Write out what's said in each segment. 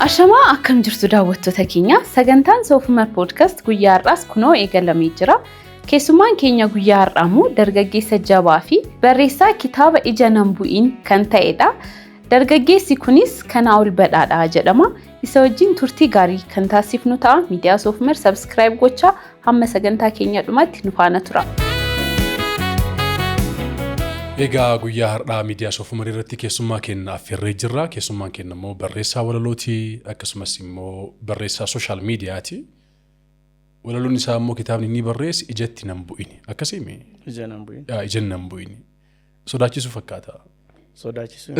Ashamaa, akkam jirtu daawwattoota keenya? Sagantaan Soofumar Podcast guyyaa har'aas kunoo eegalamee jira. Keessummaan keenya guyyaa har'aa immoo dargaggeessa jabaa fi barreessaa kitaaba Ija Nan Bu'iin kan ta'edha. Dargaggeessi kunis Kanaa'ol Badhaadhaa jedhama. Isa wajjin turtii gaarii kan taasifnu ta'a. Miidiyaa Soofumar subscribe gochaa hamma sagantaa keenya dhumaatti nu faana tura. Egaa guyyaa har'aa miidiyaa Soofumar irratti keessummaa keenya affeerree jirra. Keessummaan keenya immoo barreessaa walalooti, akkasumas immoo barreessaa social mediaati. Walaloon isaa immoo kitaabni inni barreesse Ijatti Nan Bu'ini. Akkasiimi? Ija Nan Bu'in. Ija Nan Bu'ini. Sodaachisuu fakkaata. Sodaachisuu.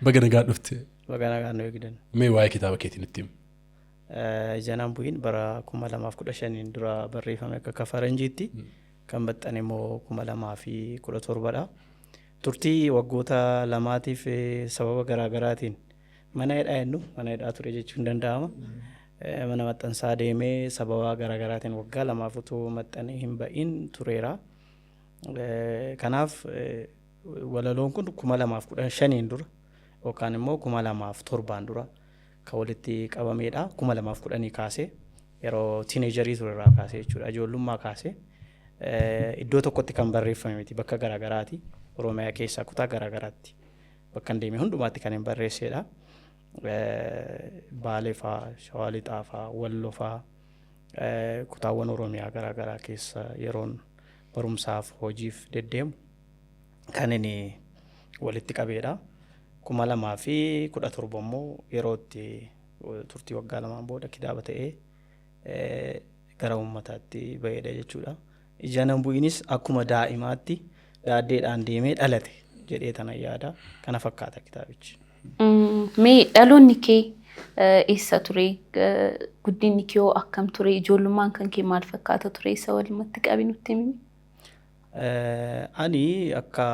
Baga nagaa dhufte. Baga nagaan nu eegdan. Mee waa'ee kitaaba keetiin itti himi. Ija Nan Bu'in bara 2015n dura barreeffame akka faranjiitti, kan maxxane immoo 2017dha. Turtii waggoota lamaatiif sababa garaagaraatiin mana hidhaa jennu mana hidhaa ture jechuun danda'ama. Mana maxxansaa deemee sababa garaagaraatiin waggaa 2f utuu maxxanee hin ba'iin tureera. Kanaaf walaloon kun 2015n dura yookaan immoo 2007n dura kan walitti qabamedha. 2010 kaasee, yeroo teenagerii ture irraa kaasee jechuudha. Ijoollummaa kaasee iddoo tokkotti kan barreeffame miti, bakka garaagaraati. Oromiyaa keessaa kutaa garaagaraatti bakka hin deeme hundumaatti kan hin barreessedha. Baalee fa'aa, Shawaa Lixaa fa'aa, Walloo fa'aa, kutaawwan Oromiyaa garaagaraa keessa yeroon barumsaaf hojiif deddeemu kan inni walitti qabeedha. 2017 immoo yeroo itti turtii waggaa 2n booda kitaaba ta'ee gara uummataatti ba'eedha jechuudha. Ija Nan Bu'inis akkuma daa'imaatti daaddeedhaan deemee dhalate jedhee tanan yaada. Kana fakkaata kitaabichi. Mee dhaloonni kee eessa ture? Guddinni kee hoo akkam ture? Ijoollummaan kan kee maal fakkaata ture? Isa walumatti qabi nutti himi. Ani akka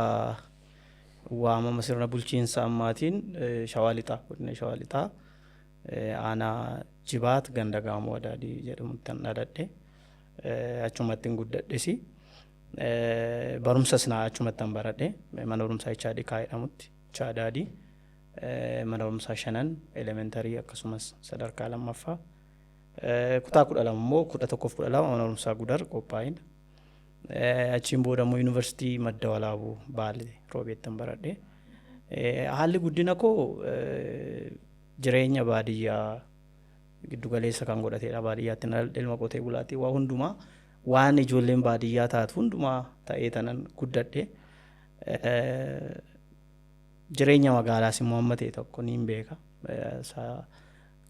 waamama sirna bulchiinsa ammaatiin Shawaa Lixaa, godina Shawaa Lixaa, aanaa Jibaat, ganda Gaamoo Adaadii jedhamutti kan dhaladhe. Achumatti hin guddadhesi. Barumsas naa achumatti kan baradhe. Mana barumsaa Ichaa Dhikaa jedhamutti, Ichaa Adaadii. Mana barumsaa shanan elementary akkasumas sadarkaa lammaffaa. Kutaa 12 immoo, 11f 12 mana barumsaa Gudar qophaa'ina. Achiin booda immoo yuunivarsiitii Madda Walaabuu Baalee Roobeettan baradhe. Haalli guddina koo jireenya baadiyyaa giddugaleessa kan godhatedha. Baadiyyaatti dhaladhe, ilma qotee bulaati. Waa hundumaa waan ijoolleen baadiyyaa taatu hundumaa ta'ee tanan guddadhe. Jireenya magaalaas immoo amma ta'e tokko niin beeka.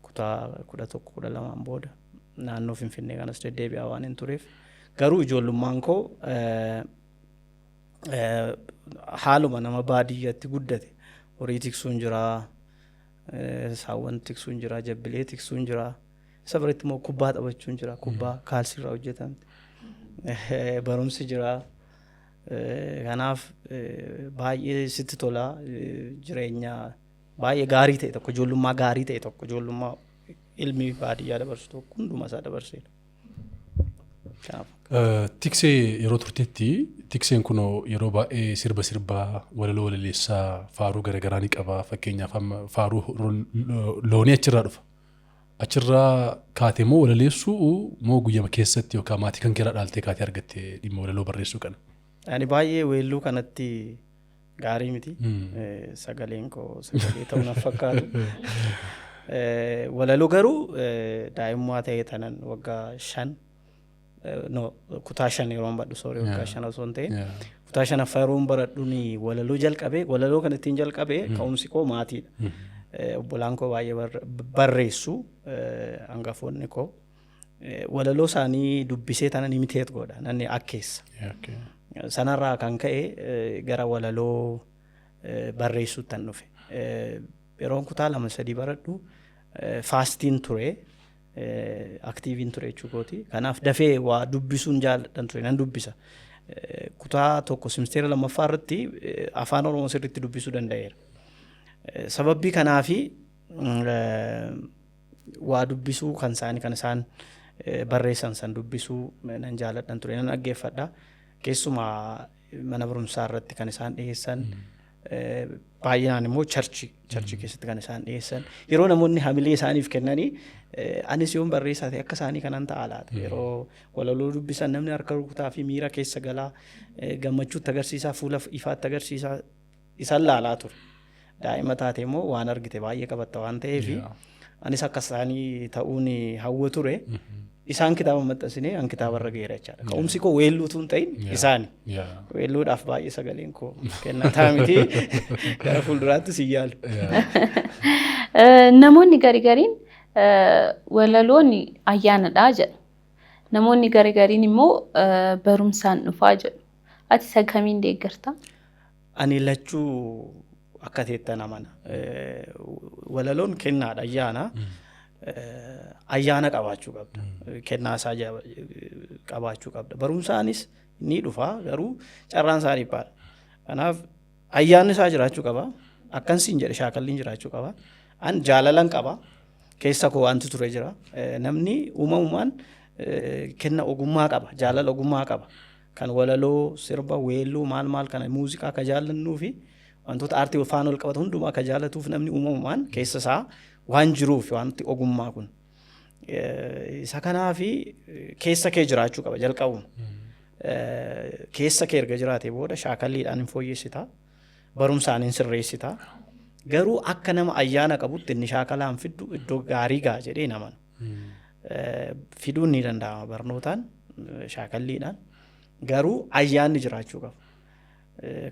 Kutaa 11, 12n booda naannoo Finfinnee kanas deddeebi'aa waan hin tureef. Garuu ijoollummaan koo haaluma nama baadiyyaatti guddate, horii tiksuun jira, saawwan tiksuun jira, jabbilee tiksuun jira. Isa biratti immoo kubbaa taphachuun jira, kubbaa kaalsiirraa hojjetamte. Barumsi jira. Kanaaf baay'ee sitti tola, jireenya baay'ee gaarii ta'e tokko, ijoollummaa gaarii ta'e tokko, ijoollummaa ilmi baadiyyaa dabarsu tokko hunduma isaa dabarseera. Kanaaf Tiksee yeroo turtetti, tikseen kunoo yeroo baay'ee sirba sirbaa, walaloo walaleessaa, faaruu garaagaraa ni qaba. Fakkeenyaaf amma faaruu loonii achirraa dhufa. Achirraa kaatee moo walaleessuu moo guyyama keessatti yookaan maatii kan keerraa dhaaltee kaatee argatte dhimma walaloo barreessuu kana? Ani baay'ee weelluu kanatti gaarii miti. Sagaleen koo sagalee ta'uu na fakkaatu. Walaloo garuu daa'imummaa ta'ee tanan waggaa 5, no, kutaa 5 yeroon baradhu, sorry, waggaa 5 osoo hin ta'in kutaa shanaffaa yeroon baradhu ni walaloo jalqabee. Walaloo kan ittiin jalqabee ka'umsi koo maatiidha. Obbolaan koo baay'ee barreessu, hangafoonni koo. Walaloo isaanii dubbisee tanan imitate godha, nan akkeessa. Sanarraa kan ka'e gara walaloo barreessuuttan dhufe. Yeroon kutaa 2, 3 baradhu fastiin ture. Activeiin ture jechuu kooti. Kanaaf dafee waa dubbisuun jaalladhan ture, nan dubbisa. Kutaa 1 simisteera lammaffaa irratti afaan Oromoo sirriitti dubbisuu danda'eera. Sababbii kanaafi waa dubbisuu kan isaanii, kan isaan barreessan san dubbisuu nan jaalladhan ture, nan dhaggeeffadha. Keessumaa mana barumsaa irratti kan isaan dhiyeessan Baay'inaan immoo church keessatti kan isaan dhiyeessan, yeroo namoonni hamilee isaaniif kennanii, anis yoon barreessaa ta'e akka isaanii kanan ta'a laata. Yeroo walaloo dubbisan namni harka rukutaa fi miira keessa galaa, gammachuutti agarsiisaa, fuula ifaatti agarsiisaa isaan laalaa ture. Daa'ima taate immoo waan argite baay'ee qabatta waan ta'eef, anis akka isaanii ta'uun hawwa ture. Isaan kitaaba maxxansinee an kitaaba irra geera jechaadha. Ka'umsi koo weelluutu hin ta'in isaani. Weelluudhaaf baay'ee sagaleen koo kennataa miti, gara fuulduraatti si yaalu. Namoonni gari gariin walaloon ayyaanadha jedhu. Namoonni gari gariin immoo barumsaan dhufaa jedhu. Ati isa kamiin deeggarta? Ani lachuu akka teettan amana. Walaloon kennaadha, ayyaana. Ayyaana qabaachuu qabda. Kennaa isaa qabaachuu qabda. Barumsaanis ni dhufa, garuu carraan isaa dhiphaadha. Kanaaf ayyaanni isaa jiraachuu qaba. Akkan siin jedhe, shaakalliin jiraachuu qaba. An jaalalan qaba. Keessa koo wanti ture jira. Namni uumamumaan kenna ogummaa qaba. Jaalala ogummaa qaba. Kan walaloo, sirba, weelluu, maal maal kana, muuziqaa ka jaallannuu fi wantoota aartii faana wal qabatu hundumaa ka jaallatuuf, namni uumamumaan keessa isaa waan jiruuf wanti ogummaa kun. Isa kanaafi keessa kee jiraachuu qaba jalqabuma. Keessa kee erga jiraate booda shaakalliidhaan hin fooyyessita. Barumsaan hin sirreessita. Garuu akka nama ayyaana qabutti inni shaakalaan fiddu iddoo gaarii ga'a jedhee namanu. Fiduun ni danda'ama barnootaan, shaakalliidhaan. Garuu ayyaanni jiraachuu qaba.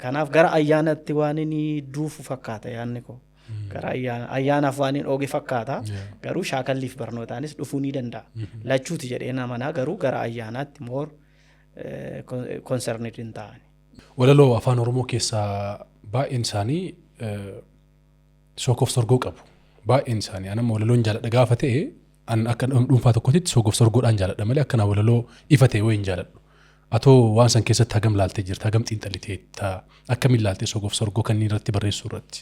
Kanaaf gara ayyaanatti waan inni duufu fakkaata yaadni koo. Gara ayyaanaaf waan inni ooge fakkaata. Garuu shaakalliif barnootaanis dhufuu ni danda'a. Lachuuti jedhee namanaa, garuu gara ayyaanaatti more concerned hin ta'ani. Walaloo Afaan Oromoo keessaa baay'een isaanii sookoof sorgoo qabu. Baay'een isaanii anamma walaloon jaaladha gaafa ta'e, an akka dhuunfaa tokkotti sookoof sorgoodhaan jaaladha malee akkana walaloo ifa ta'e wayii hin jaaladhu. Atoo waan san keessatti hagam laaltee jirta, hagam xiinxaliteetta, akkamiin laaltee sookoof sorgoo kanneen irratti barreessuu irratti?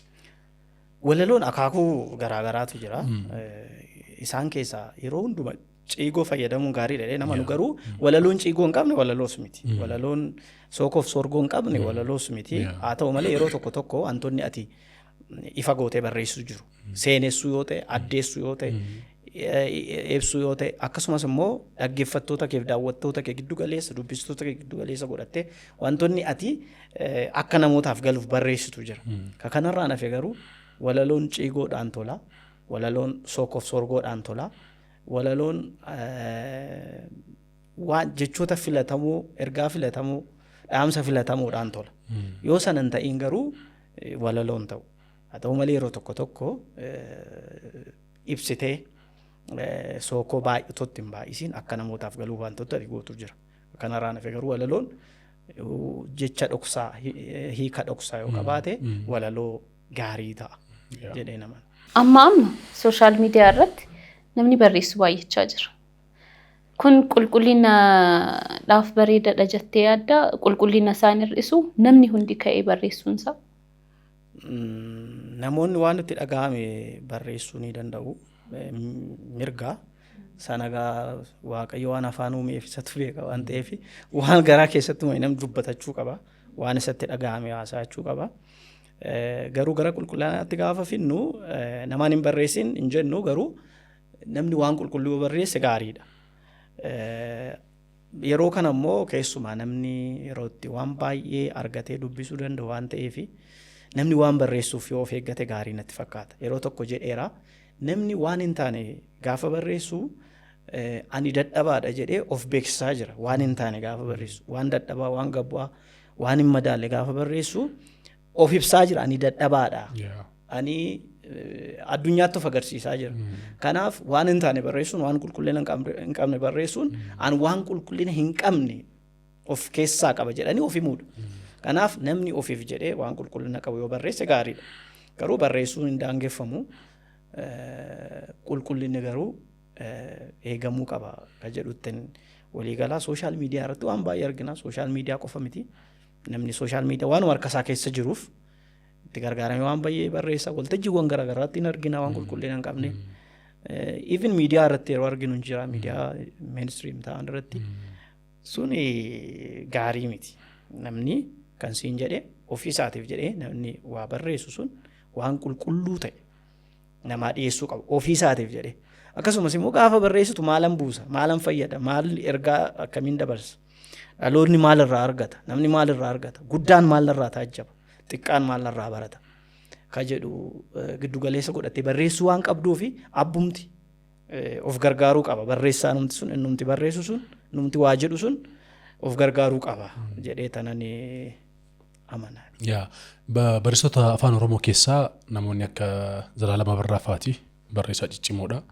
Walaloon akaakuu garaagaraatu jira. Isaan keessaa yeroo hundumaa ciigoo fayyadamuun gaariidha jedhee namanu, garuu walaloon ciigoo hin qabne walaloos miti. Walaloon sookoof sorgoo hin qabne walaloos miti. Haa ta'u malee, yeroo tokko tokko wantoonni ati ifa gootee barreessuu jiru. Seenessuu yoo ta'e, addeessuu yoo ta'e, ibsuu yoo ta'e, akkasumas immoo dhaggeeffattoota keef daawwattoota kee giddu galeessa, dubbistoota kee giddu galeessa godhattee wantoonni ati akka namootaaf galuuf barreessitu jira. Ka kanarraan hafe garuu walaloon ciigoodhaan tola. Walaloon sookoof sorgoodhaan tola. Walaloon waan jechoota filatamoo, ergaa filatamoo, dhaamsa filatamoodhaan tola. Yoo sana hin ta'in garuu walaloon ta'u. Haa ta'u malee, yeroo tokko tokko ibsitee sookoo baay'atootti hin baay'isiin akka namootaaf galuu wantoota ati gootu jira. Kanarraan hafe garuu walaloon jecha dhoksaa, hiika dhoksaa yoo qabaate walaloo gaarii ta'a jedhee naman. Amma amma social media irratti namni barreessu baay'achaa jira. Kun qulqullinaadhaaf bareedaadha jettee yaadda? Qulqullina isaan hir'isu namni hundi ka'ee barreessuunsaa? Namoonni waan itti dhaga'ame barreessuu ni danda'u. Mirga. Sana gaa Waaqayyo waan afaan uumeef isatu beeka waan ta'eef, waan garaa keessatti uume namni dubbatachuu qaba. Waan isatti dhaga'ame haasa'achuu qaba. Garuu gara qulqullinaatti gaafa finnu, namaan hin barreessin hin jennu, garuu namni waan qulqulluu yoo barreesse gaariidha. Yeroo kana immoo keessumaa namni yeroo itti waan baay'ee argatee dubbisuu danda'u waan ta'eef, namni waan barreessuuf yoo of eeggate gaarii natti fakkaata. Yeroo tokko jedheera, namni waan hin taane gaafa barreessu ani dadhabaadha jedhee of beeksisaa jira. Waan hin taane gaafa barreessu, waan dadhabaa, waan gabbu'aa, waan hin madaalle gaafa barreessu of ibsaa jira, ani dadhabaadha. Ani addunyaatti of agarsiisaa jira. Kanaaf waan hin taane barreessuun, waan qulqullina hin qabne barreessuun, an waan qulqullina hin qabne of keessaa qaba jedhanii of himuudha. Kanaaf namni ofiif jedhee waan qulqullina qabu yoo barreesse gaariidha. Garuu barreessuun hin daangeffamu. Qulqullinni garuu eegamuu qaba ka jedhuttin waliigalaa. Social media irratti waan baay'ee argina. Social media qofa miti. Namni social media waanuma harka isaa keessa jiruuf itti gargaaramee waan baay'ee barreessa. Waltajjiiwwan garaagaraatti hin argina waan qulqullina hin qabne. Even miidiyaa irratti yeroo arginu hin jira, miidiyaa mainstream ta'an irratti. Suni gaarii miti. Namni Kan siin jedhee ofii isaatiif jedhee namni waa barreessu sun waan qulqulluu ta'e namaa dhiyeessuu qaba ofii isaatiif jedhee. Akkasumas immoo gaafa barreessitu maalan buusa, maalan fayyada, maal ergaa akkamiin dabarsa, dhaloonni maalirraa argata, namni maalirraa argata, guddaan maalirraa taajjaba, xiqqaan maalirraa barata ka jedhu giddugaleessa godhatee barreessuu waan qabduu fi abbumti of gargaaruu qaba. Barreessaan numti sun, innumti barreessu sun, innumti waa jedhu sun of gargaaruu qaba jedhee tanan amana. Yaa, barreessitoota Afaan Oromoo keessaa namoonni akka Zalaalam Abarraa fa'aati, barreessaa ciccimoodha.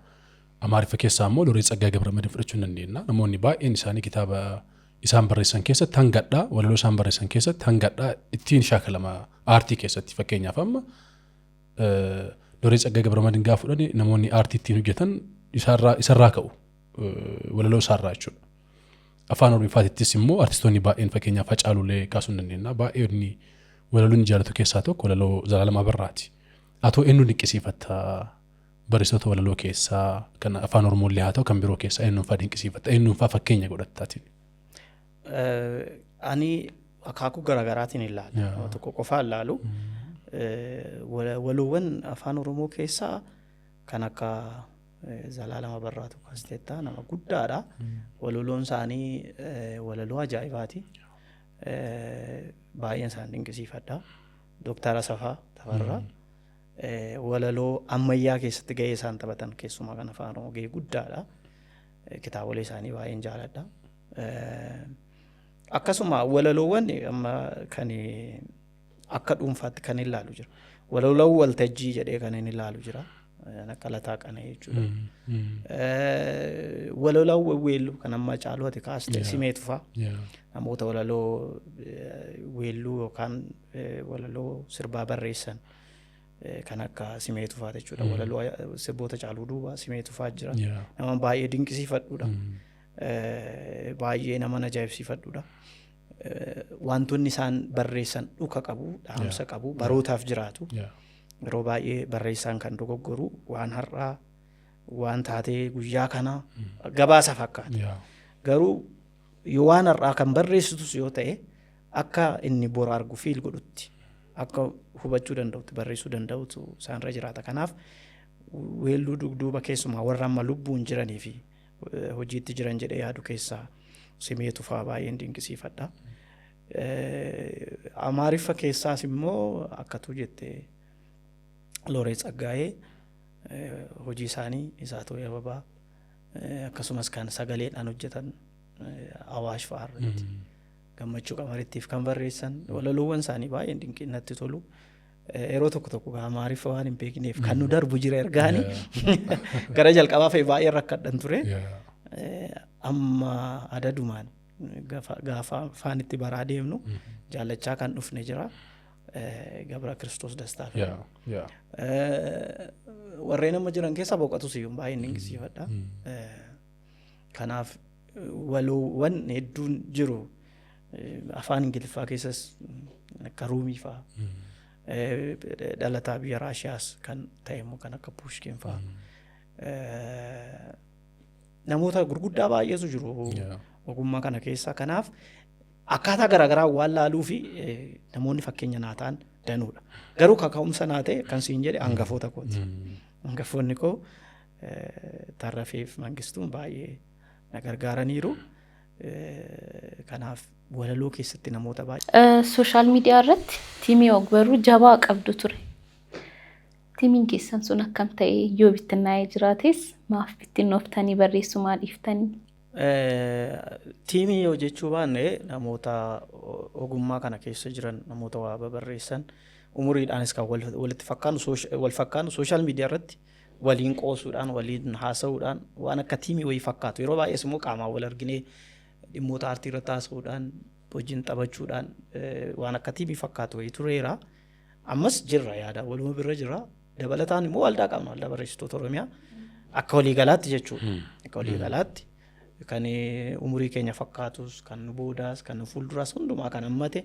Amaariffa keessaa immoo Looreet Tsaggaayee Gabramadiin fudhachuu hin dandeenya. Namoonni baay'een isaanii kitaaba isaan barreessan keessatti hangadhaa, walaloo isaan barreessan keessatti hangadhaa ittiin shaakalama aartii keessatti. Fakkeenyaaf amma Looreet Tsaggaayee Gabramadiin gaafa fudhani, namoonni aartii ittiin hojjetan isarraa ka'u, walaloo isaarraa jechuudha. Afaan Oromifaatittis immoo artistoonni baay'een, fakkeenyaaf Hacaaluulee kaasuu hin dandeenya. Baay'ee inni walaloo inni jaallatu keessaa tokko walaloo Zalaalam Abarraati. Atoo eenyu dinqisiifatta barreessitoota walaloo keessaa, kan Afaan Oromoollee haa ta'u kan biroo keessaa, eenyuun fa'aa dinqisiifatta, eenyuun fa'aa fakkeenya godhattaatiin? Ani akaakuu garaagaraatiin ilaala. Nama tokko qofaa ilaalu. Waloowwan Afaan Oromoo keessaa kan akka Zalaalam Abarraatu kaasteetta, nama guddaadha. Walaloon isaanii walaloo ajaa'ibaati. Baay'een isaan dinqisiifadha. Dooktar Asafaa Tafarraa. Walaloo ammayyaa keessatti gahee isaan taphatan, keessumaa kan Afaan Oromoo, gahee guddaadha. Kitaabolee isaanii baay'een jaaladha. Akkasuma walaloowwan amma kan akka dhuunfaatti kan ilaalu jira. Walaloowwan waltajjii jedhee kan inni ilaalu jira. Akka Lataa Qana'ee jechuudha. Walaloowwan weelluu kan amma Caaluu ati kaaste, Simee Tufaa, namoota walaloo weelluu yookaan walaloo sirbaa barreessan kan akka Simee Tufaa jechuudha. Walaloo sirboota Caaluu duuba Simee Tufaa jira. Nama baay'ee dinqisiifadhuudha. Baay'ee nama ajaa'ibsiifadhuudha. Wantoonni isaan barreessan dhuka qabu, dhaamsa qabu, barootaaf jiraatu. Yeroo baay'ee barreessaan kan dogoggoru waan har'aa, waan taatee guyyaa kanaa gabaasa fakkaata. Garuu yoo waan har'aa kan barreessitus yoo ta'e, akka inni bor argu feel godhutti, akka hubachuu danda'utti barreessuu danda'utu isaanirra jiraata. Kanaaf weelluu dugduuba keessumaa warra amma lubbuun jiranii fi hojiitti jiran jedhee yaadu keessaa Simee Tufaa baay'een dinqisiifadha. Amaariffa keessaas immoo akkatu jette, Looreet Tsaggaayee, hojii isaanii Isaatoo Ababaa, akkasumas kan sagaleedhaan hojjetan Awaash fa'aa irratti, Gammachuu Qamarittiif kan barreessan walaloowwan isaanii baay'een dinqii natti tolu. Yeroo tokko tokko Amaariffa waan hin beekneef kan nu darbu jira, ergaani gara jalqabaa fa'i baay'ee rakkadhan ture. Amma adadumaan gaafa afaan itti baraa deemnu jaallachaa kan dhufne jira. Gabra Kiristoos Dastaa. Warreen amma jiran keessaa Boqotu Siyyum baay'een dinqisiifadha. Kanaaf waloowwan hedduun jiru. Afaan Ingiliffaa keessas akka Ruumii fa'aa. Dhalataa biyya Raashiyaas kan ta'e immoo kan akka Pushkin fa'aa. Namoota gurguddaa baay'eetu jiru ogummaa kana keessa. Kanaaf akkaataa garaagaraa waan laaluu fi namoonni fakkeenya naa ta'an danuudha. Garuu kaka'umsa naa ta'e kan siin jedhe hangafoota kooti. Hangafoonni koo Tarrafeef Mangistuun baay'ee na gargaaraniiru. Kanaaf walaloo keessatti namoota baay'ee. Social media irratti tiimii ogbarruu jabaa qabdu ture. Tiimiin keessan sun akkam ta'e? Yoo bittinnaa'ee jiraates maaf bittinnooftanii, barreessuu maa dhiiftanii? Tiimii yoo jechuu baanne, namoota ogummaa kana keessa jiran, namoota waa babarreessan, umuriidhaanis kan walitti fakkaannu, wal fakkaannu, social media irratti waliin qoosuudhaan, waliin haasa'uudhaan waan akka tiimii wayii fakkaatu. Yeroo baay'ees immoo qaamaan wal arginee dhimmoota aartii irratti haasa'uudhaan, wajjin taphachuudhaan waan akka tiimii fakkaatu wayii tureera. Ammas jirra, yaada waluma bira jira. Dabalataan immoo waldaa qabna, Waldaa Barreessitoota Oromiyaa, akka waliigalaatti jechuudha. Akka waliigalaatti kan umurii keenya fakkaatus, kan nu boodaas, kan nu fuulduraas hundumaa kan hammate,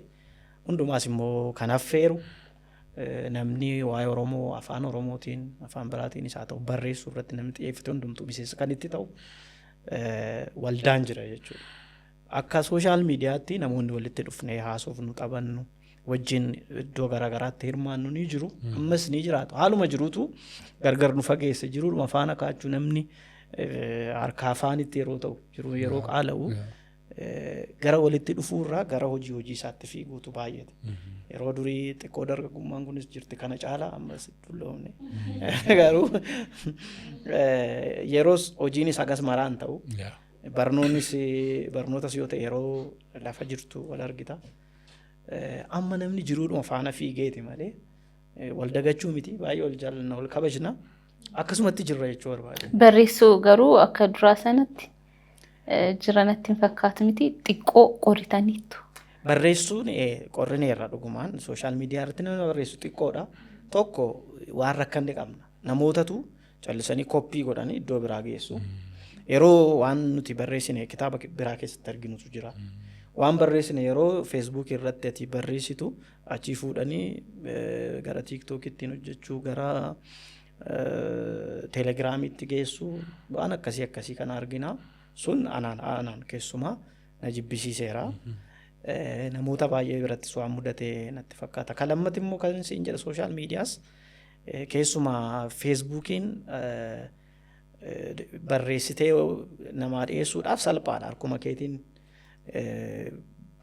hundumaas immoo kan affeeru, namni waa'ee Oromoo Afaan Oromootiin, afaan biraatiin haa ta'u, barreessuu irratti namni xiyyeeffate hundumtuu miseensa kan itti ta'u waldaan jira jechuudha. Akka social mediatti namoonni walitti dhufnee haasofnu, taphannu, wajjin iddoo garaagaraatti hirmaannu ni jiru. Ammas ni jiraatu. Haaluma jiruutu gargar nu fageesse. Jiruudhuma faana kaachuu namni harka afaanitti yeroo ta'u jiru, yeroo qaala'u, gara walitti dhufuurraa gara hojii hojii isaatti fiiguutu baay'ate. Yeroo durii xiqqoo dargaggummaan kunis jirti, kana caalaa ammas dulloomne. Garuu yeroos hojiinis hagas maraan ta'u. Barnoonnis, barnootas yoo ta'e, yeroo lafa jirtu wal argita. Amma namni jiruudhuma faana fiigeeti malee wal dagachuu miti, baay'ee wal jaallanna, wal kabajna, akkasumatti jirra jechuu barbaade. Barreessuu garuu akka duraa sanatti jiranatti hin fakkaatu miti, xiqqoo qoritaniittu. Barreessuun qorrineerra dhugumaan. Social media irratti namni barreessu xiqqoodha. Tokko waan rakkanne qabna. Namootatu callisanii copy godhanii iddoo biraa geessu. Yeroo waan nuti barreessine kitaaba biraa keessatti arginutu jira. Waan barreessine yeroo Facebook irratti ati barreessitu achii fuudhanii gara TikTokittiin hojjechuu, gara Telegramitti geessu, waan akkasii akkasii kana argina. Sun anaan keessumaa na jibbisiiseera. Namoota baay'ee birattis waan mudate natti fakkaata. Kan lammati immoo kan siin jedha, social medias keessumaa Facebookiin barreessitee namaa dhiyeessuudhaaf salphaadha. Harkuma keetiin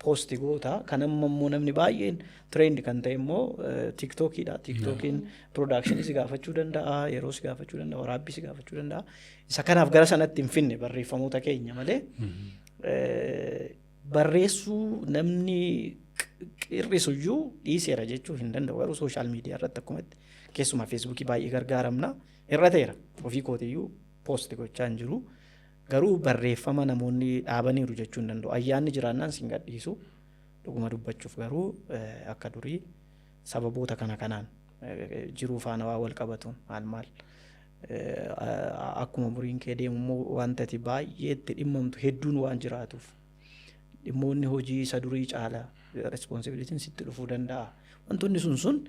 post goota. Kan amma immoo namni baay'een trend kan ta'e immoo TikTokiidha. TikTokiin productionii si gaafachuu danda'a, yeroo si gaafachuu danda'a, waraabbii si gaafachuu danda'a. Isa kanaaf gara sanatti hin finne barreeffamoota keenya malee barreessuu namni qirrisuyyuu dhiiseera jechuu hin danda'u. Garuu social media irratti akkumatti keessumaa Facebookii baay'ee gargaaramna. Hir'ateera. Ofii kootiyyuu post gochaa hin jiru. Garuu barreeffama namoonni dhaabaniiru jechuu hin danda'u. Ayyaanni jiraannaan sin gadhiisu. Dhuguma dubbachuuf garuu akka durii sababoota kana kanaan jiruu faana waa wal qabatuun maal maal, akkuma umuriin kee deemu immoo wanta ati baay'ee itti dhimmamtu hedduun waan jiraatuuf, dhimmoonni hojii isa durii caala responsibilityn sitti dhufuu danda'a. Wantoonni sun sun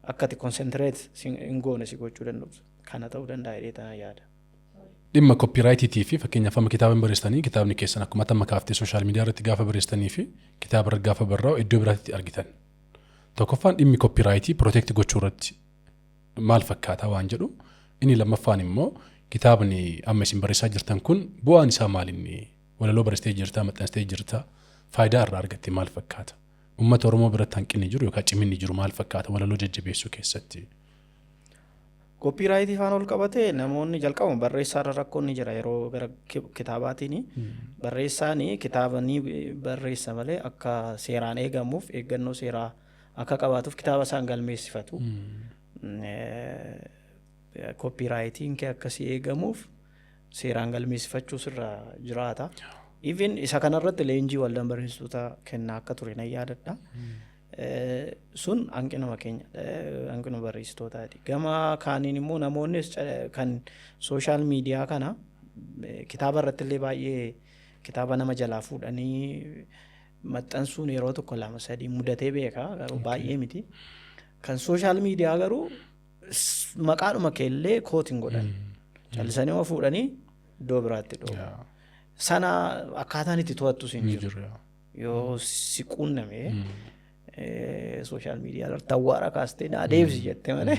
akka ati concentrate hin goone si gochuu danda'u. Kana ta'uu danda'a jedhee tana yaada. Dhimma copyrightiitii fi fakkeenyaaf amma kitaaba hin barreessitanii, kitaabni keessan akkuma amma kaaftee social media irratti gaafa barreessitanii fi kitaaba irratti gaafa barraa'u iddoo biraatti argitan. Tokkoffaan dhimmi copyrightii protect gochuu irratti maal fakkaata waan jedhu, inni lammaffaan immoo kitaabni amma isin barreessaa jirtan kun bu'aan isaa maal? Inni walaloo barreessitee jirta, maxxansitee jirta, faayidaa irraa argatte maal fakkaata? Uummata Oromoo biratti hanqinni jiru yookaan ciminni jiru maal fakkaata walaloo jajjabeessuu keessatti? Copyrightii faana ol qabatee namoonni jalqabuma barreessaarra rakkoon ni jira yeroo gara kitaabaatiin. Barreessaan kitaaba ni barreessa malee akka seeraan eegamuuf, eeggannoo seeraa akka qabaatuuf kitaaba isaan galmeessifatu. Copyrightiin kee akkasii eegamuuf seeraan galmeessifachuu sirra jiraata. Even isa kanarratti leenjii waldaan barreessitoota kennaa akka ture nan yaadadha. Sun hanqinuma keenya, hanqinuma barreessitootaati. Gama kaaniin immoo namoonnis kan social media kana kitaaba irratti illee baay'ee kitaaba nama jalaa fuudhanii maxxansuun yeroo tokko lama sadii mudatee beeka, garuu baay'ee miti. Kan social media garuu maqaadhuma keellee quote hin godhan. Callisanii uma fuudhanii iddoo biraatti dhoobu. Sana akkaataan itti to'attus hin jiru. Yoo si quunname social media irratti awwaara kaastee naa deebisi jette malee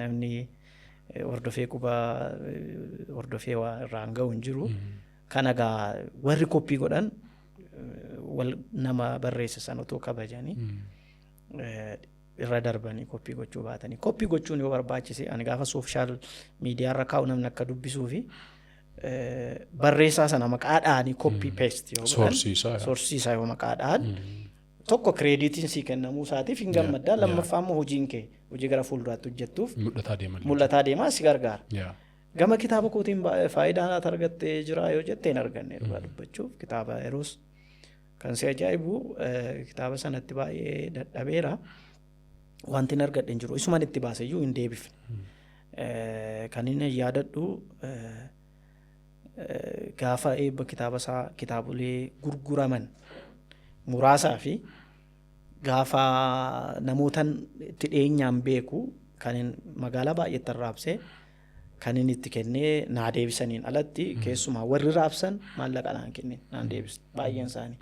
namni hordofee quba hordofee waa irraan ga'u hin jiru. Kana gaa warri copy godhan wal nama barreesse sana otoo kabajanii irra darbanii copy gochuu baatanii. Copy gochuun yoo barbaachise, ani gaafa social media irra kaa'u namni akka dubbisuu fi barreessaa sana maqaa dhahanii copy paste yoo godhan, Sourceiisaa. Sourceiisaa yoo maqaa dhahan, tokko creditiin sii kennamuu isaatiif hin gammaddaa, lammaffaa immoo hojiin kee hojii gara fuulduraatti hojjettuuf Mul'ataa deema. Mul'ataa deemaa si gargaara. Gama kitaaba kootiin faayidaa naaf argattee jira yoo jette, hin arganne dhugaa dubbachuuf. Kitaaba yeroos kan si ajaa'ibu kitaaba sanatti baay'ee dadhabeera. Wanti hin argadhe hin jiru. Isuman itti baase iyyuu hin deebifne. Kan inni yaadadhu gaafa eebba kitaaba isaa kitaabolee gurguraman muraasaa fi gaafa namootan itti dhiyeenyaan beeku kan magaalaa baay'eetti arraabsee Kan inni itti kennee naa deebisaniin alatti, keessumaa warri raabsan maallaqa naan kennin, naan deebisu baay'een isaanii.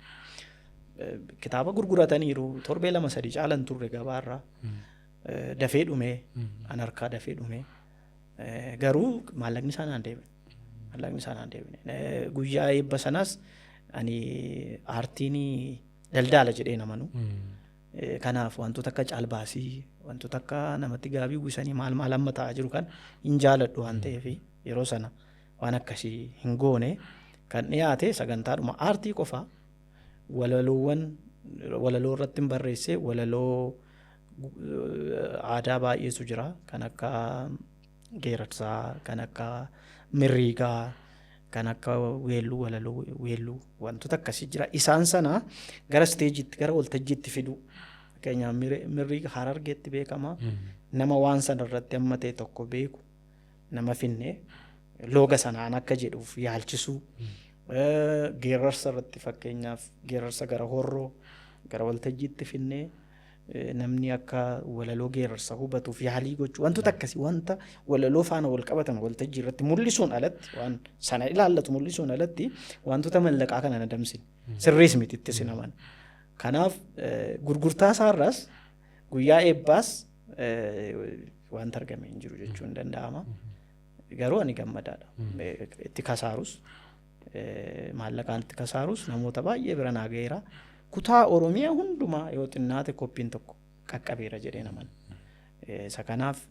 Kitaaba gurgurataniiru, torbee 2-3 caalan turre gabaarraa. Dafee dhumee, an harkaa dafee dhumee, garuu maallaqni isaa naan deebine. Maallaqni isaa naan deebine. Guyyaa eebba sanaas ani aartiin daldaala jedhee namanu. Kanaaf wantoota akka caalbaasii, wantoota akka namatti gaabii uwwisanii maal maal amma ta'aa jiru kan hin jaaladhu waan ta'eef, yeroo sana waan akkasii hin goone. Kan dhiyaate sagantaadhuma aartii qofa, walaloowwan walaloo irratti hin barreesse. Walaloo aadaa baay'eetu jira, kan akka geerarsaa, kan akka mirriigaa, kan akka weelluu, walaloo weelluu, wantoota akkasii jira. Isaan sana gara stage-itti, gara waltajjiitti fiduu. Fakkeenyaaf mirriiga Harargeetti beekama. Nama waan sana irratti amma ta'e tokko beeku nama finne looga sanaan akka jedhuuf yaalchisuu. Geerarsa irratti, fakkeenyaaf geerarsa gara Horroo gara waltajjiitti finnee namni akka walaloo geerarsa hubatuuf yaalii gochuu, wantoota akkasii, wanta walaloo faana wal qabatan waltajjii irratti mul'isuun alatti, waan sana ilaallatu mul'isuun alatti, wantoota mallaqaa kana na damsine, sirriis miti itti sinaman. Kanaaf gurgurtaa isaarraas guyyaa eebbaas wanta argame hin jiru jechuun hin danda'ama. Garuu ani gammadaadha. Itti kasaarus, maallaqaan itti kasaarus, namoota baay'ee bira naa ga'eera. Kutaa Oromiyaa hundumaa yoo xinnaate koppiin tokko qaqqabeera jedhee naman. Isa kanaaf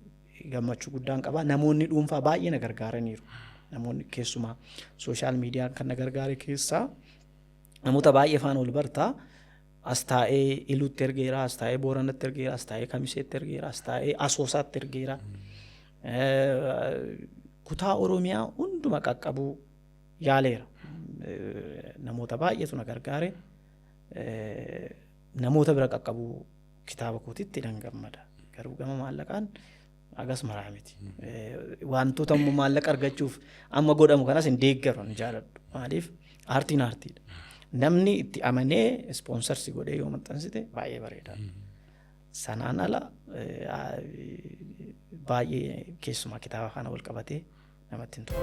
gammachuu guddaan qaba. Namoonni dhuunfaa baay'ee na gargaaraniiru. Namoonni keessumaa social media kan na gargaare keessaa namoota baay'ee faana wal bartaa. As taa'ee Iluutti ergeera, as taa'ee Booranatti ergeera, as taa'ee Kamiseetti ergeera, as taa'ee Asoosaatti ergeera. Kutaa Oromiyaa hunduma qaqqabuu yaaleera. Namoota baay'eetu na gargaare. Namoota bira qaqqabuu kitaaba kootitti nan gammada. Garuu gama maallaqaan agas maraa miti. Wantoota immoo maallaqa argachuuf amma godhamu kanas hin deeggaru, hin jaaladhu. Maaliif, aartiin aartiidha. Namni itti amanee sponsor-si godhee yoo maxxansite baay'ee bareeda. Sanaan ala baay'ee keessumaa kitaaba kana wal qabatee namatti hin tolu.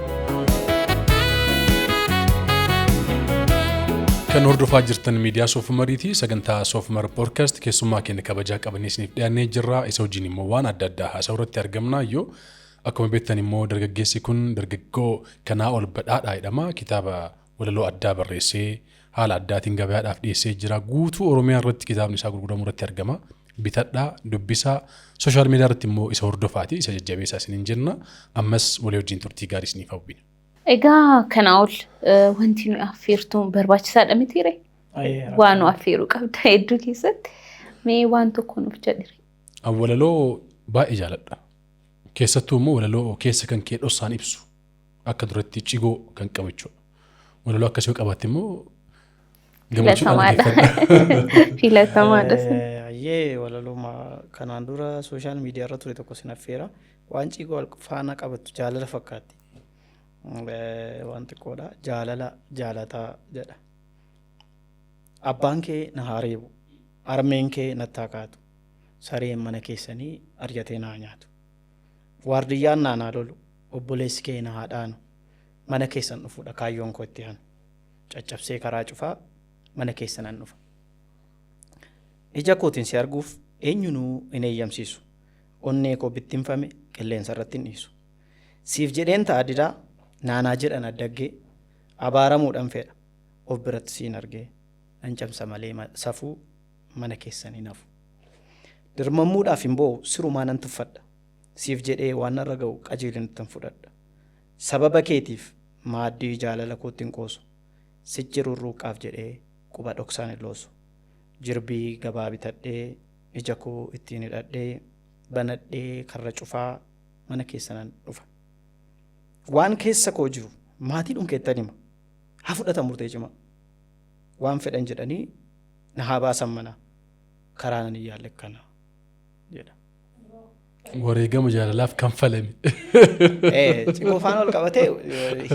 Kan hordofaa jirtan miidiyaa Soofumariiti. Sagantaa Soofumar Podcast keessummaa keenya kabajaa qabannee isiniif dhiyaannee jirra. Isa wajjin immoo waan adda addaa haasa'u irratti argamna. Yoo akkuma beektan immoo dargaggeessi kun dargaggoo kanaa ol badhaadhaa jedhama. Kitaaba walaloo addaa barreessee haala addaatiin gabaadhaaf dhiyeessee jira. Guutuu Oromiyaa irratti kitaabni isaa gurguramu irratti argama. Bitadhaa, dubbisaa, social media irratti immoo isa hordofaati, isa jajjabeessaa isiniin jenna. Ammas walii wajjin turtii gaarii isiniif hawwina. Egaa kanaa ol wanti nuyi affeertuun barbaachisaadha mitiire? Waan nu affeeruu qabda hedduu keessatti. Mee waan tokko nuuf jedhire. Walaloo baay'ee jaaladha. Keessattuu immoo walaloo keessa kan kee dhossaan ibsu, akka duratti cigoo kan qabu jechuudha. Walaloo akkasii yoo qabaatte immoo gammachuudhaan Filatamaadha. Filatamaadha. Ayyee, walaloo kanaan dura social media irra ture tokko sin affeera. Waan cigoo faana qabattu jaalala fakkaatti. Waan xiqqoodha. Jaalala jaalataa jedha. Abbaan kee na haa reebu. Harmeen kee natti haa kaatu. Sareen mana keessanii arjatee naa nyaatu. Waardiyyaan naa naa lolu. Obboleessi kee na haa dhaanu. Mana keessan dhufuudha kaayyoon koo itti aanu. Caccabsee karaa cufaa mana keessanan dhufa. Ija kootiin si arguuf eenyunuu hin eeyyamsiisu. Onnee koo bittinfame qilleensa irratti hin dhiisu. Siif jedheen ta'a didaa, naanaa jedhan addaggee, abaaramuudhaan fedha of biratti siin argee, nan cabsa malee safuu mana keessan hin hafu. Dirmammuudhaaf hin boo'u, sirumaa nan tuffadha. Siif jedhee waan narra ga'u qajeelinattan fudhadha. Sababa keetiif maaddii jaalala kootti hin qoosu. Sichi rurruuqqaaf jedhee quba dhoksaan hin loosu. Jirbii gabaa bitadhee, ija koo ittiin hidhadhee, banadhee karra cufaa mana keessanan dhufa. Waan keessa koo jiru maatii dhunkeettan hima. Haa fudhatan murtee cimaa. Waan fedhan jedhanii na haa baasan mana. Karaa nan hin yaalle kana jedha. Wareegama jaalalaaf kanfalame. Cigoo faana ol qabatee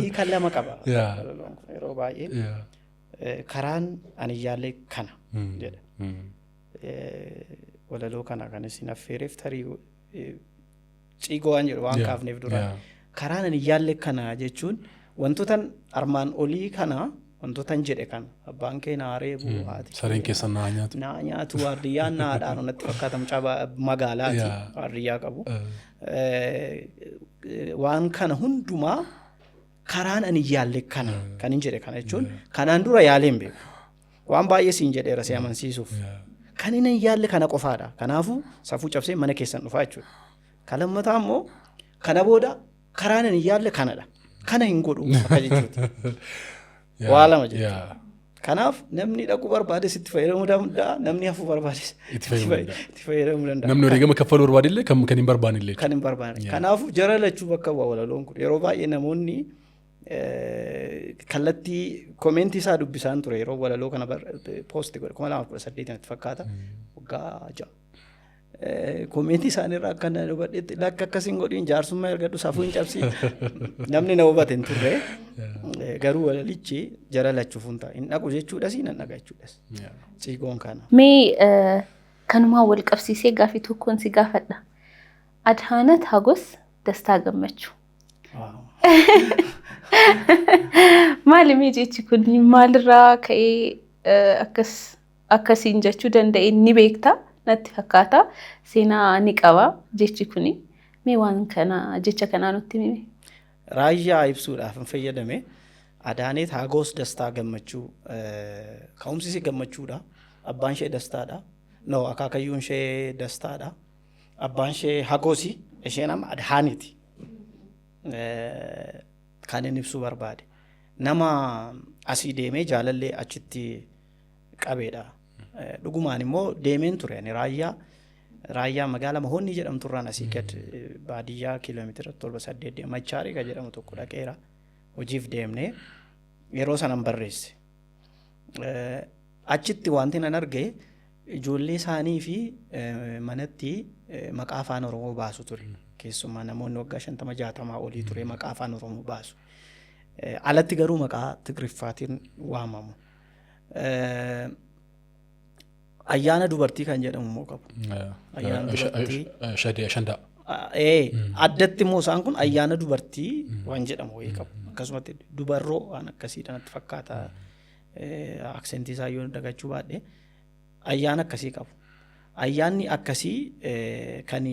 hiika lama qaba. Yeroo baay'ee karaan ani hin yaalle kana jedha. Walaloo kana kan isin affeereef tarii cigoo waan jedhu waan kaafneef dura. Karaan ani yaalle kana jechuun wantootan armaan olii kana, wantootan jedhe kana, abbaan kee naa reebu, haati Sareen keessan naa nyaatu. Naa nyaatu, waardiyyaan naa dhaanu natti fakkaata, mucaa magaalaati waardiyyaa qabu. Waan kana hundumaa karaan ani yaalle kana kan hin jedhe kana jechuun kanaan dura yaalee hin beeku. Waan baay'ee siin jedheera si amansiisuuf. Kan inni hin yaalle kana qofaadha. Kanaafuu safuu cabsee mana keessan dhufaa jechuudha. Kan lammataa immoo kana booda karaan ani yaalle kanadha. Kana hin godhu akka jechuuti. Waa lama jechuudha. Kanaaf namni dhaquu barbaades itti fayyadamuu danda'a. Namni hafuu barbaades itti fayyadamuu danda'a. Itti fayyadamuu danda'a. Namni wareegama kaffaluu barbaade illee kan hin barbaanne illee. Kan hin barbaanne. Kanaafuu jara lachuu bakka bu'a walaloon kun. Yeroo baay'ee namoonni kallattii comment isaa dubbisaan ture yeroo walaloo kana post godhe, 2018 natti fakkaata, waggaa 6. Comment isaaniirraa akka na hubadhetti, lakka akkasiin godhiin, jaarsummaa ergadhu, safuu hin cabsiin, namni na hubate hin turre. Garuu walalichi jara lachuuf hin ta'a. Hin dhaqu jechuudhas, nan dhaqa jechuudhas. Ciigoon kana. Mee kanumaan wal qabsiisee gaafii tokkoon si gaafadha. Adhaanat Hagos Dastaa Gammachuu. Maali mee jechi kun maalirraa ka'ee akkas akkasiin jechuu danda'e ni beekta natti fakkaata. Seenaa ni qaba jechi kuni. Mee waan kana, jecha kanaa nutti himi. Raayyaa ibsuudhaaf hin fayyadame. Adaaneet Hagoos Dastaa Gammachuu, ka'umsi isii Gammachuudha. Abbaan ishee Dastaadha. No, akaakayyuun ishee Dastaadha. Abbaan ishee Hagoosi, isheen amma Adhaaniiti. Kan inni ibsuu barbaade. Nama asii deemee jaalallee achitti qabeedha. Dhugumaan immoo deemeen ture ani raayyaa. Raayyaa magaala Mahoonni jedhamturraan asii gad baadiyyaa kiiloomeetira 7-8 deema. Machaarii kan jedhamu tokko dhaqeera. Hojiif deemnee yeroo sanan barreesse. Achitti wanti nan arge ijoollee isaanii fi manatti maqaa afaan Oromoo baasu ture. Keessumaa namoonni waggaa 50 60 olii ture maqaa afaan Oromoo baasu. Alatti garuu maqaa Tigriffaatiin waamamu. Ayyaana dubartii kan jedhamu immoo qabu. Ayyaana dubartii. Shadee Ashandaa. Addatti immoo isaan kun ayyaana dubartii waan jedhamu wayii qabu. Akkasumatti dubarroo waan akkasiidha natti fakkaata. Accent isaa yoo dagachuu baadhe ayyaana akkasii qabu. Ayyaanni akkasii kan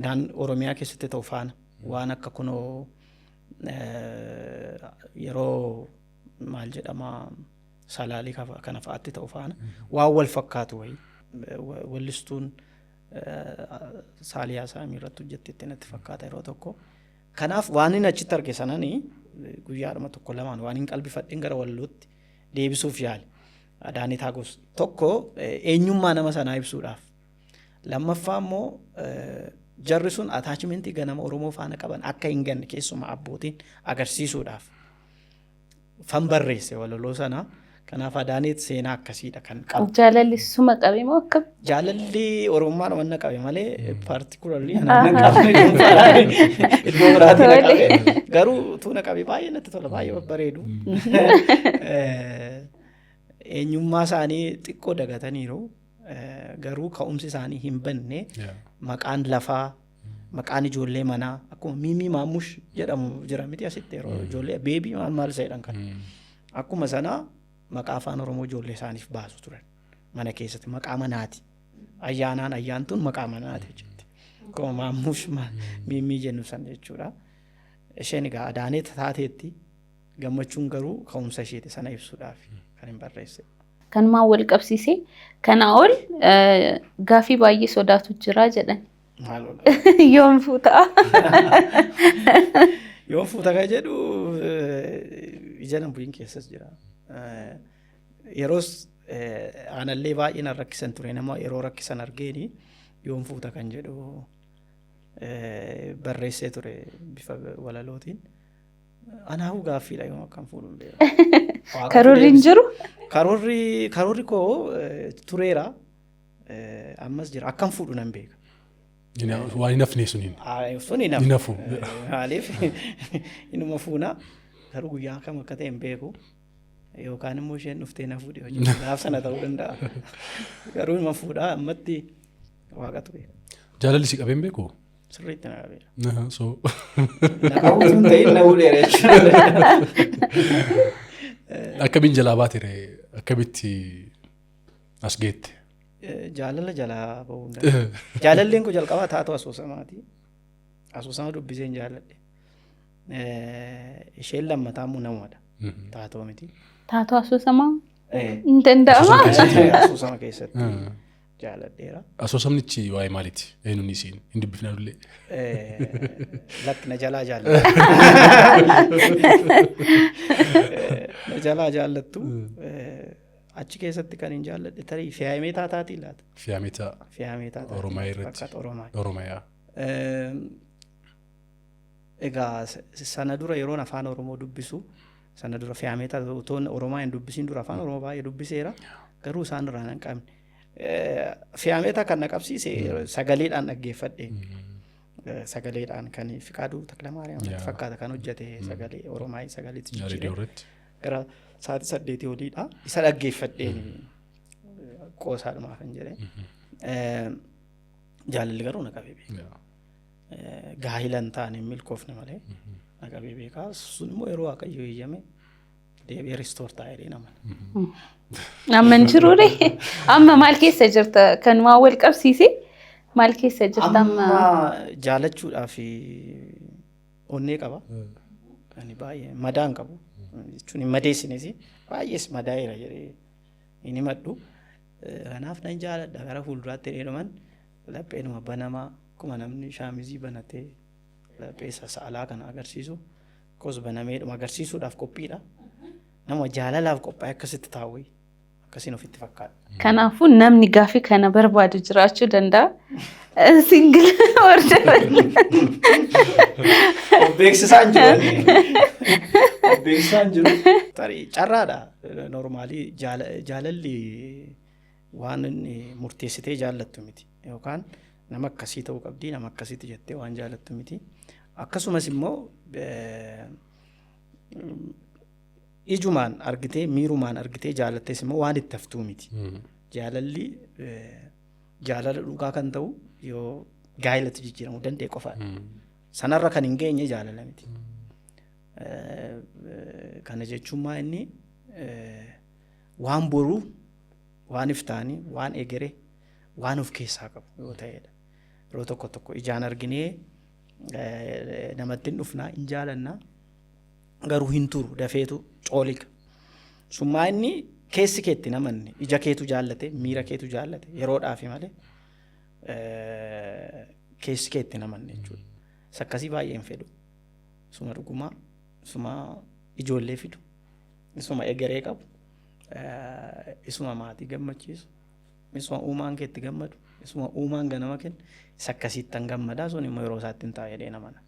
naan Oromiyaa keessatti ta'u faana waan akka kunoo yeroo maal jedhama salaalii kana fa'aatti ta'u faana waan wal fakkaatu wayii wallistuun Saaliyaa Saamii irratti hojjettetti natti fakkaata yeroo tokko. Kanaaf waan inni achitti arge sananii guyyaadhuma tokko lamaan waan hin qalbifadheen gara wallootti deebisuuf yaale. Adaanit Hagos tokko eenyummaa nama sanaa ibsuudhaaf. Lammaffaa immoo jarri sun attachment ganama Oromoo faana qaban akka hin ganne keessumaa abbootiin agarsiisuudhaaf fan barreesse walaloo sana. Kanaaf Adaaneet seenaa akkasiidha kan qabu. Jaalalli suma qabe moo akkam? Jaalalli Oromummaan waan na qabe malee particularly anaan na qabne, dhuunfaadhaan iddoo biraatii na qabe. Garuu utuu na qabe baay'ee natti tola, baay'ee babbareedu. Eenyummaa isaanii xiqqoo dagataniiru. Garuu ka'umsi isaanii hin banne, maqaan lafaa, maqaan ijoollee manaa akkuma Miimii Maammush jedhamu jira miti asitti, yeroo ijoollee beebii maal maal isa jedhan kana. Akkuma sanaa maqaa afaan Oromoo ijoollee isaaniif baasu turan mana keessatti, maqaa manaati. Ayyaanaan ayyaantuun maqaa manaati jechuudha. Akkuma Maammush Miimmii jennu san jechuudha. Isheen egaa Adaanee taateetti, Gammachuun garuu ka'umsa isheeti, sana ibsuudhaaf kan hin barreesse. Kanumaan wal qabsiisee kanaa ol gaafii baay'ee sodaatu jira jedhan. Maal? Yoom fuutaa? Yoom fuuta kan jedhu ija nan bu'iin keessas jira. Yeroos aanallee baay'ee nan rakkisan ture, nama yeroo rakkisan argeeni yoom fuuta kan jedhu barreessee ture bifa walalootiin. Anaafuu gaaffiidha, yoom akkam fuudhu hin beeku. Waaqatu Karoorri hin deebisa. jiru? Karoorri koo tureera. Ammas jira. Akkam fuudhu nan beeka. Waan hin hafne suniin. Sun hin Hin hafu. Maaliif inuma fuuna, garuu guyyaa kam akka ta'e hin beeku. Yookaan immoo isheen dhuftee na fuudhe hojii gaaf sana ta'uu danda'a. Garuu inuma fuudhaa, ammatti Waaqatu beeka. Jaalalli si qabee hin beeku? Sirriitti na qabeera. So Na qabuutu hin ta'in na hudheera jechuudha. Akkamiin jalaa baatere, akkamitti as geette? Jaalala jalaa bahuu hin danda'u. Jaalalleen kun jalqabaa taatoo asoosamaati. Asoosama dubbiseen jaalladhe. Isheen lammataa immoo namadha. Taatoo miti. Taatoo asoosamaa hin danda'ama. Asoosama keessatti jaalladheera. Asoosamnichi waa'ee maaliiti? Eenyuun isiin hin dubbifnaa dullee? Lakki, na jalaa jaalladhu. Na jalaa jaallattu. Achi keessatti kan hin jaalladhe tarii Fiyaamee Taataatii laata? Fiyaameta. Fiyaamee Taataatii. Oromaa irratti. Fakkaata Oromaa. Oromiyaa. Egaa sana dura yeroon afaan Oromoo dubbisu, sana dura Fiyaamee Taataa utoon Oromaa hin dubbisiin dura afaan Oromoo baay'ee dubbiseera. Garuu isaan irraa hin qabne. Fiyaamee kan na qabsiise sagaleedhaan dhaggeeffadhe. Sagaleedhaan kan Fiqaaduu Taklamaariyaam fakkaata kan hojjete sagalee Oromaa sagaleetti jijjiire. Reediyoo irratti. Gara sa'aatii 8 oliidha. Isa dhaggeeffadheen qoosaadhumaa kan jedhe. Jaalalli garuu na qabee beeka. Gaahila hin taane, hin milkoofne malee na qabee beeka. Sun immoo yeroo Waaqayyo eeyyame deebi'ee restore ta'a jedhee namana. Amma hin jiruure. Amma maal keessa jirta? Kanumaan wal qabsiise maal keessa jirta amma? Amma jaalachuudhaaf onnee qaba. Ani baay'ee madaa hin qabu. Jechuun hin madeessines, baay'ees madaa'eera jedhee hin himadhu. Kanaaf nan jaaladha gara fuulduraatti jedhee lapheenuma banamaa, akkuma namni shaamizii banatee laphee sa'alaa kana agarsiisu kos banameedhuma agarsiisuudhaaf qophiidha. Nama jaalalaaf qophaa'e akkasitti taa'u akkasiin ofitti fakkaata. Kanaafuu namni gaafii kana barbaadu jiraachuu danda'a. Single order. Of beeksisaan jiru. Of beeksisaan jiru. Tarii carraadha. Normally jaalalli waan inni murteessitee jaallattu miti. Yookaan nama akkasii ta'uu qabdi, nama akkasiitti jettee waan jaallattu miti. Akkasumas immoo ijumaan argitee, miirumaan argitee jaalattees immoo waan itti haftuu miti. Jaalalli jaalala dhugaa kan ta'u yoo gaa'elatti jijjiiramuu danda'e qofaadha. Sanarra kan hin geenye jaalala miti. Kana jechuun maa inni waan boruu, waan iftaanii, waan egeree, waan of keessaa qabu yoo ta'edha. Yeroo tokko tokko ijaan arginee namatti hin dhufnaa, hin jaalannaa, garuu hin turu, dafeetu cooliga. Summaa inni keessi keetti namanne, ija keetu jaallate, miira keetu jaallate yeroodhaafi malee keessi keetti namanne jechuudha. Isa akkasii baay'ee hin fedhu. Suma dhugumaa, suma ijoollee fidu, isuma egeree qabu, isuma maatii gammachiisu, isuma uumaan keetti gammadu, isuma uumaan ganama kennu, isa akkasiittan gammadaa, sun immoo yeroo isaatti hin ta'a jedhee namana.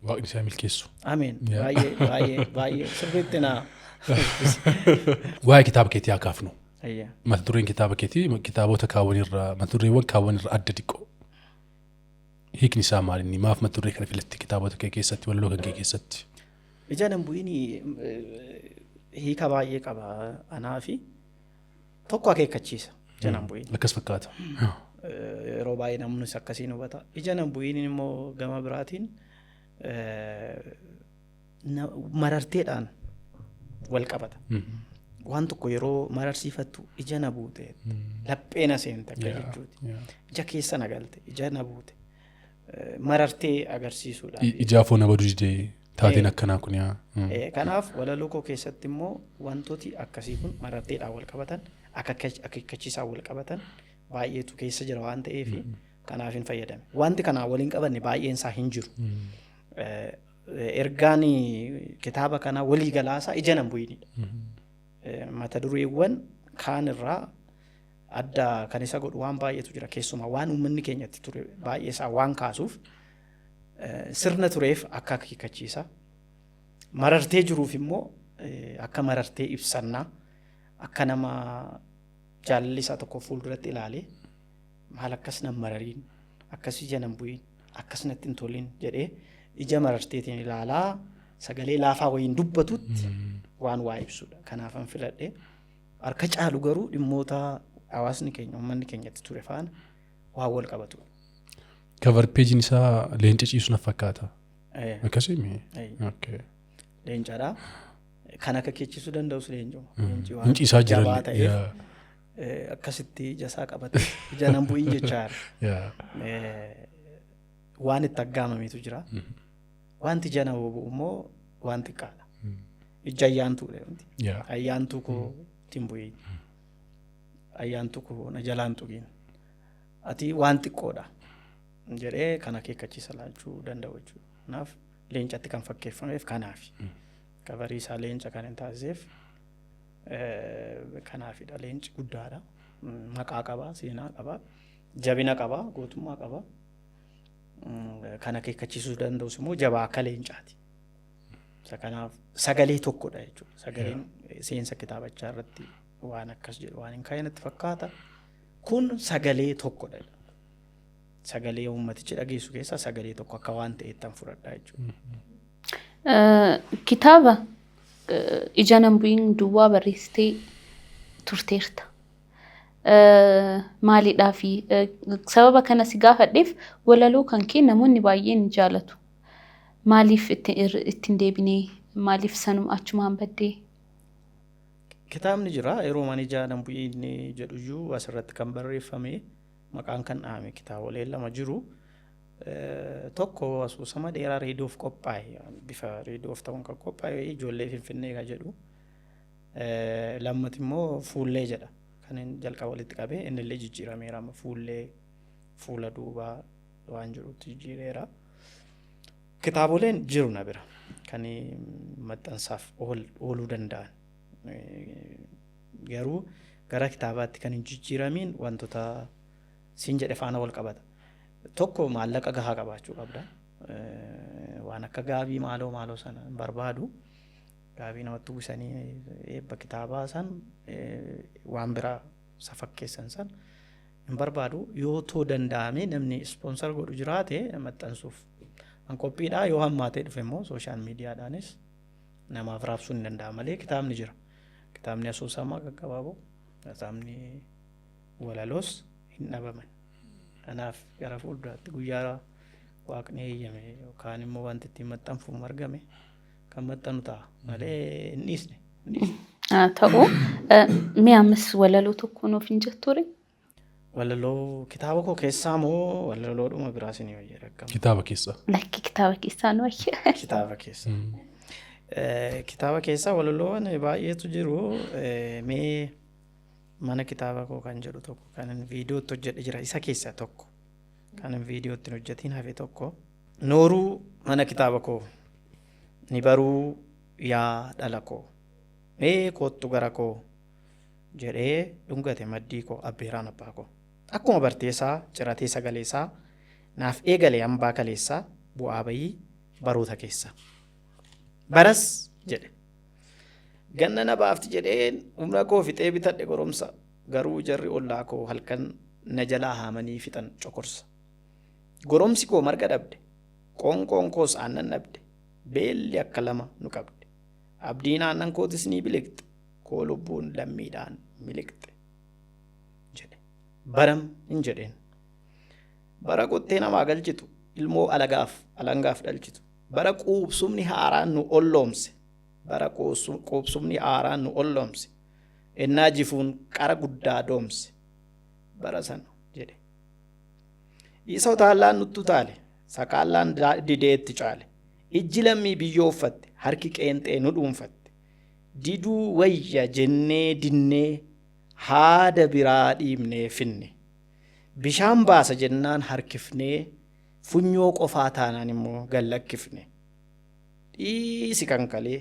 Waaqni isaa milkeessu. Ameen. Baay'ee baay'ee baay'ee sirriitti na. Waa'ee kitaaba keetii haa kaafnu. Ayyaa. Mata dureen kitaaba keetii kitaabota kaawwanirraa, mata dureewwan kaawwanirraa adda xiqqoo. Hiikni isaa maal inni? Maaf mata duree kana filatte kitaabota kee keessatti, walaloo kan kee keessatti? Ija nan bu'iin hiika baay'ee qaba anaa fi tokko akeekkachiisa. Ija nan bu'iin. Akkas fakkaata. Yeroo baay'ee namnis akkasiin hubata. Ija nan bu'iin immoo gama biraatiin mararteedhaan wal qabata. Waan tokko yeroo mararsiifattu ija na buute, laphee na seente akka jechuuti. Ija keessa na galte, ija na buute. Marartee agarsiisuudha. Ijaafoo na baduu didee taateen akkanaa kun yaa. Kanaaf walaloo koo keessatti immoo wantooti akkasii kun mararteedhaan wal qabatan, akeekkachiisaan wal qabatan baay'eetu keessa jira waan ta'eef kanaaf hin fayyadame. Wanti kanaan waliin qabanne baay'een isaa hin jiru. Ergaan kitaaba kanaa walii galaasaa ija nan bu'inidha. Mata dureewwan kaan irraa adda kan isa godhu waan baay'eetu jira, keessumaa waan uummanni keenyatti ture baay'ee isaa waan kaasuuf, sirna tureef akka akeekkachiisa. Marartee jiruuf immoo akka marartee ibsannaa, akka nama jaalalli isaa tokko fuulduratti ilaalee maal akkas nan marariin, akkas ija nan bu'iin, akkas natti hin tolin jedhee ija mararteetiin ilaalaa sagalee laafaa wayiin dubbatutti waan waa ibsudha. Kanaafan filadhe. Harka caalu garuu dhimmoota hawaasni keenya, uummanni keenya itti ture faana waan wal qabatudha. Cover pageiin isaa leenca ciisu na fakkaata. Akkasii? Eh, leencadha. Kan akka keechisuu danda'us leencuma. Leenci waan Hin ciisaa jiran. jabaa ta'eef akkasitti ija isaa qabate ija nan bu'in jechaa jira. Waan itti aggaamametu jira. Wanti ija nama bu'u immoo waan xiqqaadha. Ija ayyaantuudha wanti. Ayyaantuu koo ittiin bu'iin. Ayyaantuu koo na jalaan tuqiin. Ati waan xiqqoodha jedhee kan akeekkachiisa laachuu danda'u jechuudha. Kanaaf leencatti kan fakkeeffameef kanaafi. Coverii isaa leenca kan hin taasiseef kanaafidha. Leenci guddaadha. Maqaa qaba, seenaa qaba, jabina qaba, gootummaa qaba. Kan akeekkachiisuu danda'us immoo jabaa akka leencaati. Isa kanaaf sagalee tokkodha jechuudha. Sagaleen seensa kitaabichaa irratti waan akkas jedhu waan hin kaa'e natti fakkaata. Kun sagalee tokkodha. Sagalee uummatichi dhageessu keessaa sagalee tokko akka waan ta'eettan fudhadha jechuudha. Kitaaba Ija Nan Bu'in duwwaa barreessitee turteerta. Maaliidhaa fi sababa kana si gaafadheef, walaloo kan kee namoonni baay'een ni jaalatu. Maaliif ittiin deebinee, maaliif sanuma achumaan baddee? Kitaabni jira. Yeroo mana Ija Nan Bu'iin jedhuyyuu asirratti kan barreeffame, maqaan kan dhahame kitaaboleen lama jiru. Tokko asoosama dheeraa reediyoof qophaa'e, bifa reediyoof ta'uun kan qophaa'e, Ijoollee Finfinnee kan jedhu. Lammati immoo Fuullee jedha. Kan inni jalqaba walitti qabee innillee jijjiirameera, amma Fuullee Fuula Duubaa waan jedhutti jijjiireera. Kitaaboleen jiru na bira kan maxxansaaf ooluu danda'an. Garuu gara kitaabaatti kan hin jijjiiramiin wantoota siin jedhe faana wal qabata. Tokko, maallaqa gahaa qabaachuu qabda. Waan akka gaabii maaloo maaloo sana hin barbaadu. Gaabii namatti uwwisanii eebba kitaabaa san waan biraa isa fakkeessan san hin barbaadu. Yoo too danda'ame, namni sponsor godhu jiraate, maxxansuuf an qophiidha. Yoo hammaatee dhufe immoo social mediadhaanis namaaf raabsuun ni danda'a malee kitaabni jira. Kitaabni asoosamaa gaggabaaboo, kitaabni walaloos hin dhabaman. Kanaaf gara fuulduraatti guyyaa Waaqni eeyyame yookaan immoo wanti ittiin maxxanfamu argame kan maxxanu ta'a malee hin dhiisne. Hin dhiisne. Haa ta'u, mee ammas walaloo tokko nuuf hin jettuure? Walaloo kitaaba koo keessaa moo walaloodhuma biraa isinii wayya akkam? Kitaaba keessa. Lakki, kitaaba keessaa nu wayya. Kitaaba keessa. Kitaaba keessaa walaloowwan baay'eetu jiru. Mee Mana Kitaaba Koo kan jedhu tokko kan inni viidiyootti hojjedhe jira. Isa keessaa tokko. Kan inni viidiyootti hin hojjetiin hafe tokko. Nooruu mana kitaaba koo, ni baruu yaa dhala koo, mee koottu gara koo jedhee dhungate maddii koo abbeeraan abbaa koo. Akkuma barteesaa ciratee sagaleesaa naaf eegale hambaa kaleessaa bu'aa bayii baroota keessa. Baras jedhe. Ganna na baafti jedheen humna koo fixee bitadhe goromsa. Garuu jarri ollaa koo halkan na jalaa haamanii fixan cokorsa. Goromsi koo marga dhabde. Qoonqoon koos aannan dhabde. Beelli akka lama nu qabde. Abdiin aannan kootis ni biliqxe. Koo lubbuun lammiidhaan miliqxe. Jedhe. Baram hin jedheen. Bara qottee namaa galchitu, ilmoo alagaaf alangaaf dhalchitu. Bara quubsumni haaraan nu olloomse. Bara quubsumni haaraan nu olloomse. Ennaa jifuun qara guddaa doomse. Bara sana jedhe. Isa utaallaan nuttu utaale. Sakaallaan dideetti caale. Ijji lammii biyyoo uffatte. Harki qeenxee nu dhuunfatte. Diduu wayya jennee dinnee haada biraa dhiibnee finne. Bishaan baasa jennaan harkifnee, funyoo qofaa taanaan immoo gad lakkifne. Dhiisi kan kalee,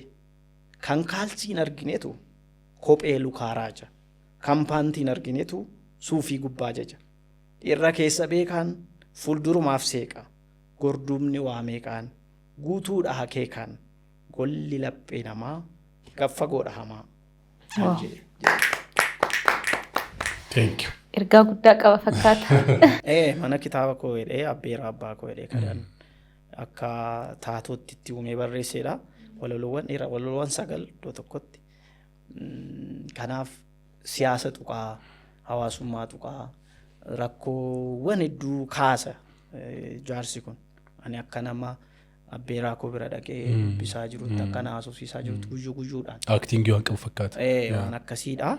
kan kaalsiin arginetu kophee lukaa raaja. Kan paantiin arginetu suufii gubbaa jaja. Irra keessa beekaan fuuldurumaaf seeqa. Gorduubni waa meeqaan guutuudha hakeekaan. Golli laphee namaa gad fagoodha hamaa. Wow. Thank you. Ergaa guddaa qaba fakkaata. Mana kitaaba koo jedhee, abbeera abbaa koo jedhee kanan akka taatootti itti uumee barreessedha. Walaloowwan dheeraa, walaloowwan 9 iddoo tokkotti. Kanaaf siyaasa tuqaa, hawaasummaa tuqaa, rakkoowwan hedduu kaasa. Jaarsi kun ani akka nama abbeeraa koo bira dhaqee dubbisaa jirutti, akka na haasofsiisaa jirutti, guyyuu guyyuudhaan. Acting waan qabu fakkaata. Waan akkasiidha.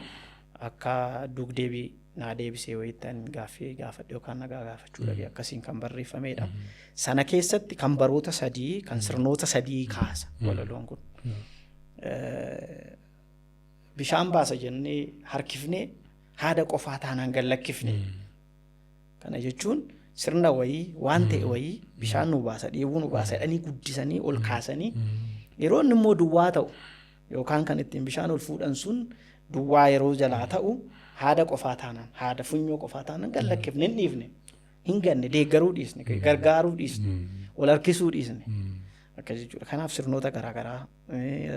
Akka dugdeebii naa deebisee wayittan gaaffii gaafadhe yookaan nagaa gaafachuu dhaqee akkasiin kan barreeffamedha. Sana keessatti kan baroota sadii, kan sirnoota sadii kaasa walaloon kun. Bishaan baasa jennee harkifnee, haada qofaa taanaan gad lakkifne. Kana jechuun sirna wayii waan ta'e wayii bishaan nu baasa, dheebuu nu baasa jedhanii guddisanii ol kaasanii, yeroo inni immoo duwwaa ta'u yookaan kan ittiin bishaan ol fuudhan sun duwwaa yeroo jalaa ta'u, haada qofaa taanaan, haada funyoo qofaa taanaan gad lakkifne, hin dhiifne, hin ganne, deeggaruu dhiisne, gargaaruu dhiisne, wal harkisuu dhiisne akkas jechuudha. Kanaaf sirnoota garaagaraa,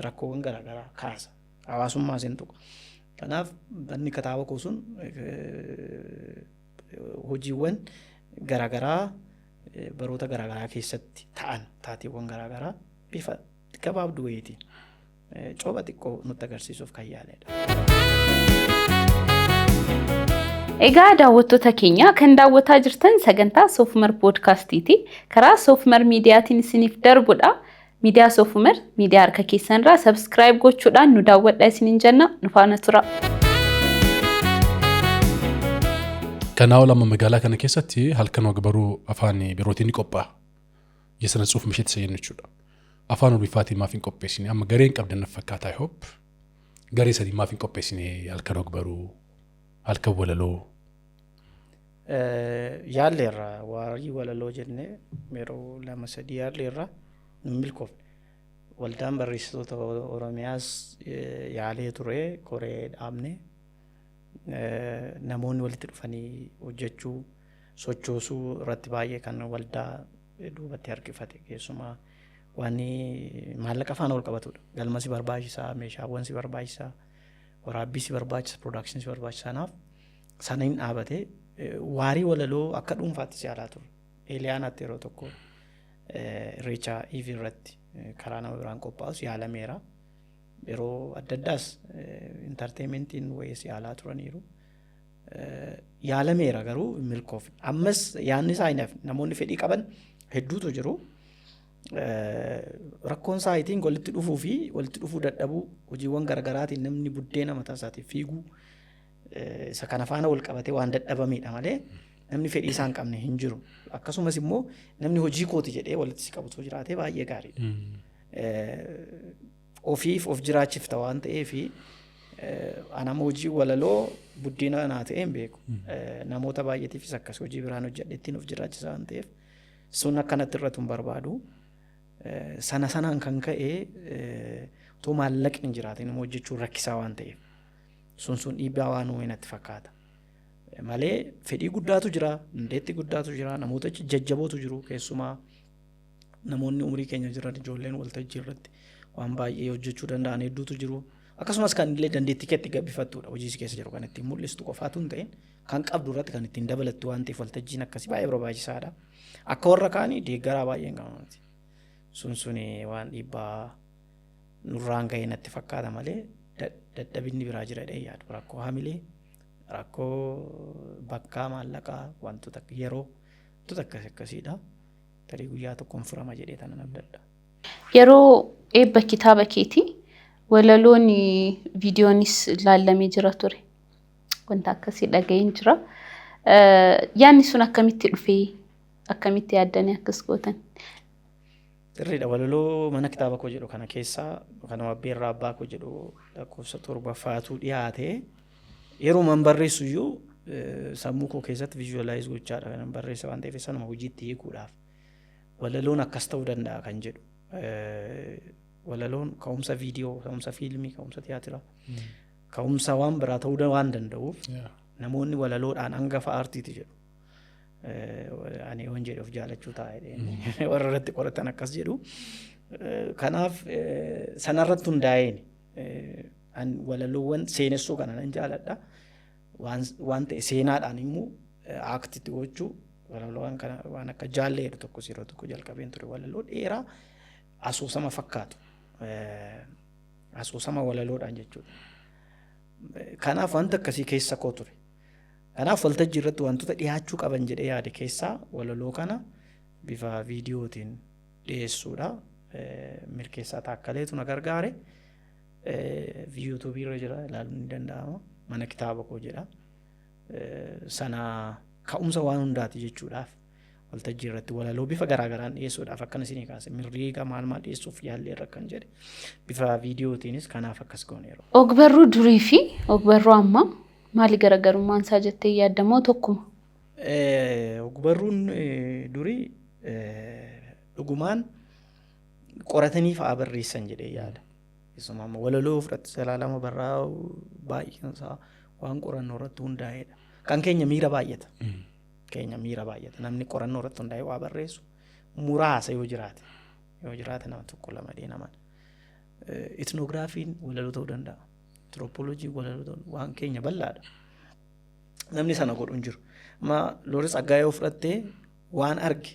rakkoowwan garaagaraa kaasa, hawaasummaa hin tuqa. Kanaaf manni kitaaba koo sun hojiiwwan garaagaraa baroota garaagaraa keessatti ta'an, taateewwan garaagaraa bifa gabaabduu wayiitiin cooba xiqqoo nutti agarsiisuuf kan yaaledha. Egaa daawwattoota keenya, kan daawwataa jirtan sagantaa Soofumar Poodkaastiiti. Karaa Soofumar Miidiyaatiin isiniif darbudha. Miidiyaa Soofumar miidiyaa harka keessanirraa subscribe gochuudhaan nu daawwadha isiniin jenna, nu faana tura. Kanaa ol amma magaalaa kana keessatti halkan wagbaruu afaan birootiin ni qophaa'a. የስነ ጽሁፍ ምሽት isa jennu jechuudha. Afaan Oromifaatiin maaf hin qopheessine? Amma gareen qabdan na fakkaata, I hope. Garee sadii maaf hin qopheessine halkan ogbaruu, halkan walaloo? Yaalleerra, waarii walaloo jennee yeroo lama sadii yaalleerra, nu milkoofne. Waldaan Barreessitoota Oromiyaas yaalee ture, koree dhaabne. Namoonni walitti dhufanii hojjechuu, sochoosuu irratti baay'ee kan waldaa duubatti harkifate keessumaa waan maallaqa faana wal qabatudha. Galma si barbaachisaa, meeshaawwan si barbaachisaa, waraabbii si barbaachisa, production si barbaachisa. Kanaaf sana hin dhaabate. Waarii walaloo akka dhuunfaatti si yaalaa ture. Eeliyaanaatti yeroo tokko Irreecha Eve irratti karaa nama biraan qophaa'us yaalameera. Yeroo adda addaas entertainmentiin wayiis yaalaa turaniiru. Yaalameera garuu hin milkoofne. Ammas yaadni isaa hin hafne. Namoonni fedhii qaban hedduutu jiru. Rakkoon saayitiin walitti dhufuu fi walitti dhufuu dadhabuu, hojiiwwan garaagaraatiin namni buddeena mataa isaatiif fiiguu, isa kana faana wal qabatee waan dadhabamedha malee namni fedhii isaa hin qabne hin jiru. Akkasumas immoo namni hojii kooti jedhee walitti si qabutu jiraatee baay'ee gaariidha. Ofiif of jiraachifta waan ta'eef, anama hojii walaloo buddeena naa ta'ee hin beeku. Namoota baay'eetiifis akkas, hojii biraan hojjedhe ittiin of jiraachisa waan ta'eef sun akkanatti irratu hin barbaadu. Sana sanaan kan ka'e otoo maallaqni hin jiraatin immoo hojjechuun rakkisaa waan ta'eef sun sun dhiibbaa waan uume natti fakkaata. Malee fedhii guddaatu jira, dandeettii guddaatu jira, namoota jajjabootu jiru. Keessumaa namoonni umurii keenya jiran, ijoolleen waltajjii irratti waan baay'ee hojjechuu danda'an hedduutu jiru. Akkasumas kan illee dandeettii keetti gabbifattuudha. Hojii si keessa jiru kan ittiin mul'istu qofaatu hin ta'in, kan qabdu irratti kan ittiin dabalattu waan ta'eef waltajjiin akkasii baay'ee barbaachisaadha. Akka warra kaanii deeggaraa baay'ee hin qabamti. Sun suni waan dhiibbaa nurraan ga'e natti fakkaata malee dadhabinni biraa jira jedhee yaadu. Rakkoo hamilee, rakkoo bakkaa, maallaqaa, wantoota yeroo, wantoota akkas akkasiidha. Tarii guyyaa tokkoon furama jedhee tanan abdadha. Yeroo eebba kitaaba keetii walaloon viidiyoonis ilaallamee jira ture. Wanta akkasii dhaga'een jira. Yaadni sun akkamitti dhufee, akkamitti yaaddanii akkas gootan? Sirriidha. Walaloo mana kitaaba koo jedhu kana keessaa kanuma abbeerraa abbaa koo jedhu lakkoofsa torbaffaatu dhiyaate. Yeroo man barreessu iyyuu sammuu koo keessatti visualize gochaadha kanan barreessa waan ta'eef, sanuma hojiitti hiikuudhaaf. Walaloon akkas ta'uu danda'a kan jedhu. Walaloon ka'umsa viidiyoo, ka'umsa fiilmii, ka'umsa tiyaatiraa, ka'umsa waan biraa ta'uu waan danda'uuf, namoonni walaloodhaan hangafa aartiiti jedhu. Ani yoon jedhe of jaalachuu ta'a jedheen, warra irratti qoratan akkas jedhu. Kanaaf sanarratti hundaa'een walaloowwan seenessuu kana nan jaaladha. Waan ta'e seenaadhaan immoo act gochuu, walaloowwan kana waan akka jaallee jedhu tokkos yeroo tokko jalqabeen ture, walaloo dheeraa asoosama fakkaatu. Asoosama walaloodhaan jechuudha. Kanaaf wanta akkasii keessa koo ture. Kanaaf waltajjii irratti wantoota dhiyaachuu qaban jedhee yaade keessaa walaloo kana bifa viidiyootiin dhiyeessuudha. Milkeessaa Taakkaleetu na gargaare. Yuutuubii irra jira, ilaaluun ni danda'ama. Mana kitaaba koo jedha. Sana ka'umsa waan hundaati jechuudhaaf waltajjii irratti walaloo bifa garaagaraan dhiyeessuudhaaf akkana isinii kaase mirriiga maal maal dhiyeessuuf yaalleerra kan jedhe bifa viidiyootiinis kanaaf akkas gooneeru. Ogbarruu durii fi ogbarruu ammaa maali garaagarummaan isaa jettee yaadda moo tokkuma? Ogbarruun durii dhugumaan qoratanii fa'aa barreessan jedhee yaada. Keessumaa amma walaloo fudhatte Zalaalama Barraa baay'een isaa waan qorannoo irratti hundaa'edha. Kan keenya miira baay'ata. Keenya miira baay'ata. Namni qorannoo irratti hundaa'ee waa barreessu muraasa yoo jiraate. Yoo jiraate nama tokko lama naman. Etnogiraafiin walaloo ta'uu danda'a. Antiroopooloojiin walaloo ta'uu waan keenya bal'aadha. Namni sana godhu hin jiru. Amma Looreet Tsaggaayee yoo fudhattee waan arge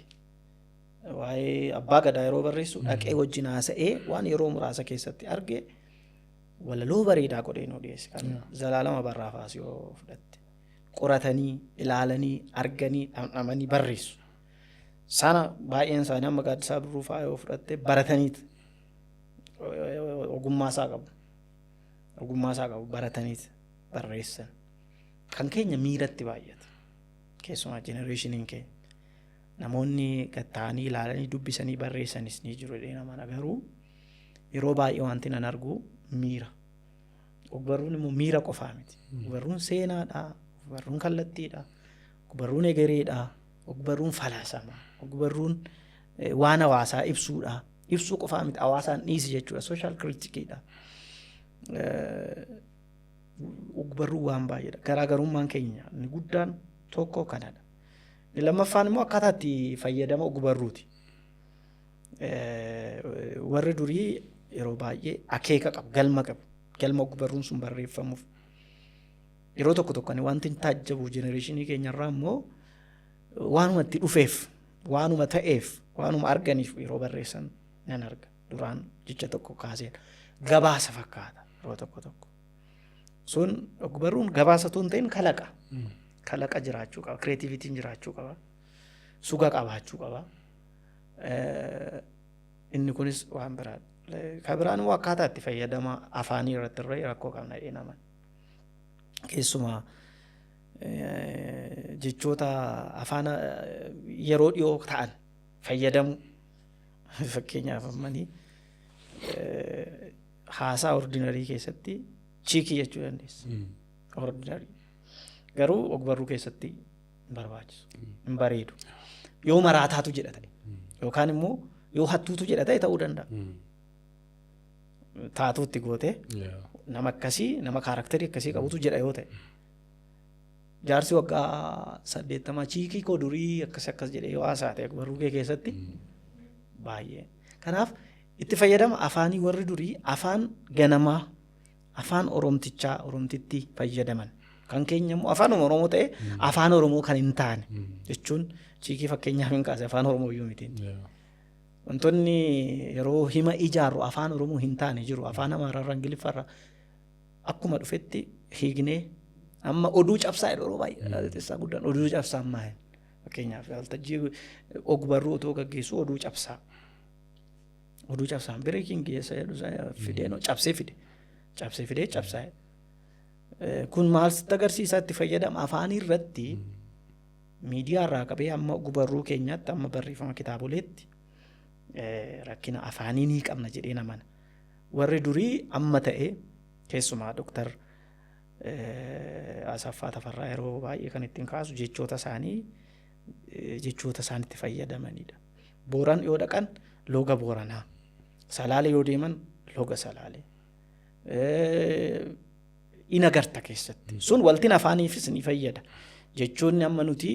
waa'ee abbaa gadaa yeroo barreessu dhaqee wajjin haasa'ee waan yeroo muraasa keessatti arge walaloo bareedaa godhee nu dhiyeesse. Kan Zalaalama Barraafaas yoo fudhatte qoratanii ilaalanii arganii dhamdhamanii barreessu. Sana baay'een isaanii amma Gaaddisaa Birruu fa'aa yoo fudhatte barataniit ogummaa isaa qabu. Ogummaa isaa qabu barataniit barreessan. Kan keenya miiratti baay'ata. Keessumaa jenereeshiniin keenya. Namoonni gatta'anii ilaalanii dubbisanii barreessanis ni jiru jedhee nama garuu yeroo baay'ee wanti nan argu miira. Ogbarruun immoo miira qofaa miti. Ogbarruun seenaadha. Ogbarruun kallattiidha. Ogbarruun egereedha. Ogbarruun falaasama. Ogbarruun waan hawaasaa ibsuudha. Ibsuu qofaa miti hawaasaan dhiisi jechuudha. Social critiqueidha. Ogbarruun waan baay'eedha. Garaagarummaan keenya inni guddaan tokko kanadha. Inni lammaffaan immoo akkaataa itti fayyadama ogbarruuti. Warri durii yeroo baay'ee akeeka qabu, galma qabu. Galma ogbarruun sun barreeffamuuf. Yeroo tokko tokko ani wanti taajjabu jenereeshinii keenyarraa immoo waanuma itti dhufeef, waanuma ta'eef, waanuma arganiif yeroo barreessan nan arga. Duraan jecha tokko kaasee gabaasa fakkaata yeroo tokko tokko. Sun ogbarruun gabaasa otoo hin ta'in kalaqa. Kalaqa jiraachuu qaba. Creativityn jiraachuu qaba. Suga qabaachuu qaba. Inni kunis waan biraadha. Kan biraan immoo akkaataa itti fayyadama afaanii irratti irra rakkoo qabna jedhee naman. Keessumaa jechoota afaan yeroo dhiyoo ta'an fayyadamu. Fakkeenyaaf ammanii haasaa ordinary keessatti chiikii jechuu dandeessa. Ordinary. Garuu ogbarruu keessatti hin barbaachisu. Hin bareedu. Yoo maraataatu jedha ta'e yookaan immoo yoo hattuutu jedha ta'e ta'uu danda'a. Taatuutti gootee nama akkasii nama characterii akkasii qabutu jedha yoo ta'e. Jaarsi waggaa 80 chiikii koo durii akkas akkas jedhee yoo haasaa ta'e ogbarruu kee keessatti baay'ee. Kanaaf itti fayyadama afaanii warri durii afaan ganamaa afaan oromtichaa oromtitti fayyadaman. Kan keenya immoo afaan Oromoo ta'e afaan Oromoo kan hin taane jechuun chiikii fakkeenyaaf hin kaase afaan Oromoo iyyuu miti. Wantoonni yeroo hima ijaarru afaan Oromoo hin taane jiru afaan Amaaraarraa Ingiliffaarraa akkuma dhufetti hiiknee amma oduu cabsaa yeroo baay'ee gaazexeessaa guddaan oduu cabsaa maal fakkeenyaaf waltajjii ogbarruu otoo gaggeessu oduu cabsaa. Oduu cabsaan breaking geessa jedhu fidee cabsee fide cabsee fidee cabsaa. Kun maal sitti agarsiisa itti fayyadama afaanii irratti miidiyaa irraa qabee amma ogbarruu keenyaatti amma barreeffama kitaaboleetti rakkina afaanii ni qabna jedhee namana. Warri durii amma ta'e keessumaa Dooktar Asaffaa Tafarraa yeroo baay'ee kan ittiin kaasu jechoota isaanii jechoota isaan itti fayyadamanidha. Booran yoo dhaqan looga Booranaa, Salaale yoo deeman looga Salaalee. In agarta keessatti. Sun waltiin afaaniifis ni fayyada. Jechoonni amma nuti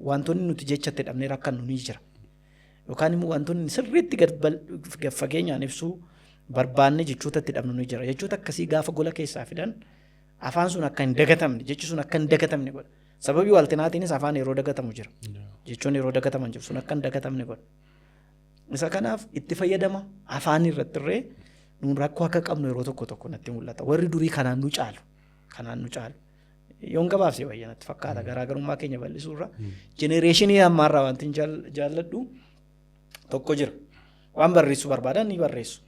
wantoonni nuti jechatti dhabnee rakkannu ni jira. Yookaan immoo wantoonni sirriitti gad fageenyaan ibsuu barbaanne jechoota itti dhabnu ni jira. Jechoota akkasii gaafa gola keessaa fidan afaan sun akka hin dagatamne jechi sun akka hin dagatamne godha. Sababii waltinaatiinis afaan yeroo dagatamu jira. Jechoonni yeroo dagataman jiru sun akka hin dagatamne godha. Isa kanaaf itti fayyadama afaan irratti illee nuun rakkoo akka qabnu yeroo tokko tokko natti mul'ata. Warri durii kanaan nu caalu. Kanaan nu caalu. Yoon gabaabse wayya natti fakkaata garaagarummaa keenya bal'isuurra. Generation ammaarraa wanti jaalladhu tokko jira. Waan barreessuu barbaadan ni barreessu.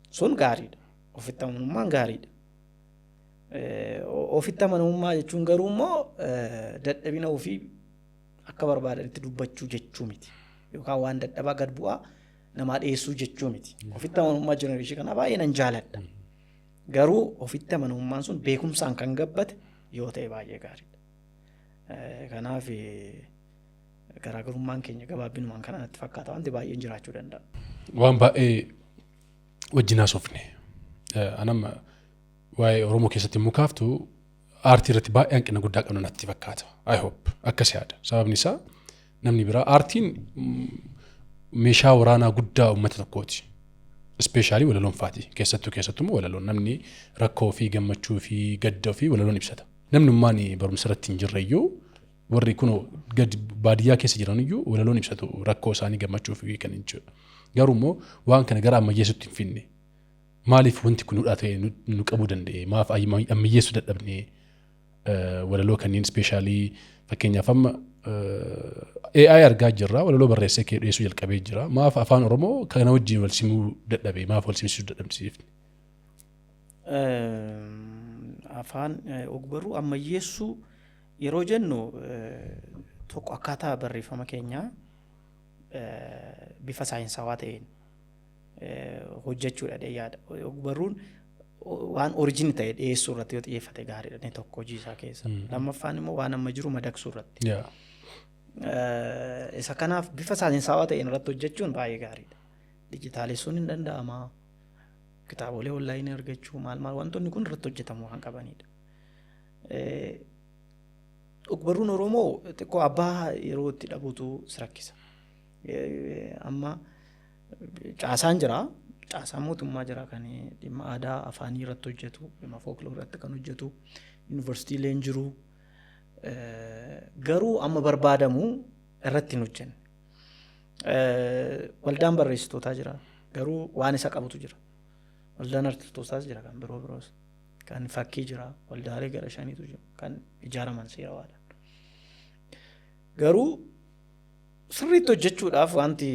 Sun gaariidha. Ofitti amanamummaan gaariidha. Ofitti amanamummaa jechuun garuu immoo dadhabina ofii akka barbaadanitti dubbachuu jechuu miti. Yookaan waan dadhabaa gad bu'aa namaa dhiyeessuu jechuu miti. Ofitti amanamummaa generation kanaa baay'ee nan jaaladha. Garuu ofitti amanamummaan sun beekumsaan kan gabbate yoo ta'e baay'ee gaariidha. Kanaaf garaagarummaan keenya gabaabbinumaan kana natti fakkaata, wanti baay'een jiraachuu danda'a. Waan baay'ee wajjin haasofne. Anam waa'ee Oromoo keessatti immoo kaaftu aartii irratti baay'ee hanqina guddaa qabna natti fakkaata. I hope akkas yaada. Sababni isaa namni biraa aartiin meeshaa waraanaa guddaa uummata tokkooti. Especially walaloon faati. Keessattuu immoo walaloon namni rakkoo fi gammachuu fi gadda fi walaloon ibsata. Namnummaan barumsa irratti hin jirre iyyuu, warri kun gadi baadiyyaa keessa jiran iyyuu walaloon ibsatu rakkoo isaanii, gammachuu fi kan jechuudha. Garuu immoo waan kana gara ammayyeessuutti hin finne. Maaliif wanti kun hudhaa ta'e nu qabuu danda'e? Maaf ammayyeessuu dadhabne walaloo kanneen? Especially fakkeenyaaf amma AI argaa jirra, walaloo barreessee kee dhiyeessuu jalqabee jira. Maaf afaan Oromoo kana wajjin wal simuu dadhabe? Maaf wal simsiisuu dadhabsiifne? Afaan ogbarruu ammayyeessuu yeroo jennu, tokko akkaataa barreeffama keenyaa bifa saayinsawaa ta'een hojjechuudha yaada. Ogbarruun waan origin ta'e dhiyeessuu irratti yoo xiyyeeffate gaariidha inni tokko hojii isaa keessa. Lammaffaan immoo waan amma jiru madaqsuu irratti. Isa kanaaf bifa saayinsawaa ta'een irratti hojjechuun baay'ee gaariidha. Dijitaalessuun hin danda'ama. Kitaabolee online argachuu, maal maal, wantoonni kun irratti hojjetamuu waan qabanidha. Ogbarruun Oromoo xiqqoo abbaa yeroo itti dhabutu si rakkisa. Amma caasaan jira. Caasaan mootummaa jira kan dhimma aadaa afaanii irratti hojjetu, dhimma folklore irratti kan hojjetu, yuunivarsiitiileen jiru. Garuu amma barbaadamu irratti hin hojjenne. Waldaan barreessitootaa jira. Garuu waan isa qabutu jira. Waldaan artistootaas jira, kan biroo biroos. Kan fakkii jira. Waldaalee gara shaniitu jira. Kan ijaaraman seerawaadhaan. Garuu sirriitti hojjechuudhaaf wanti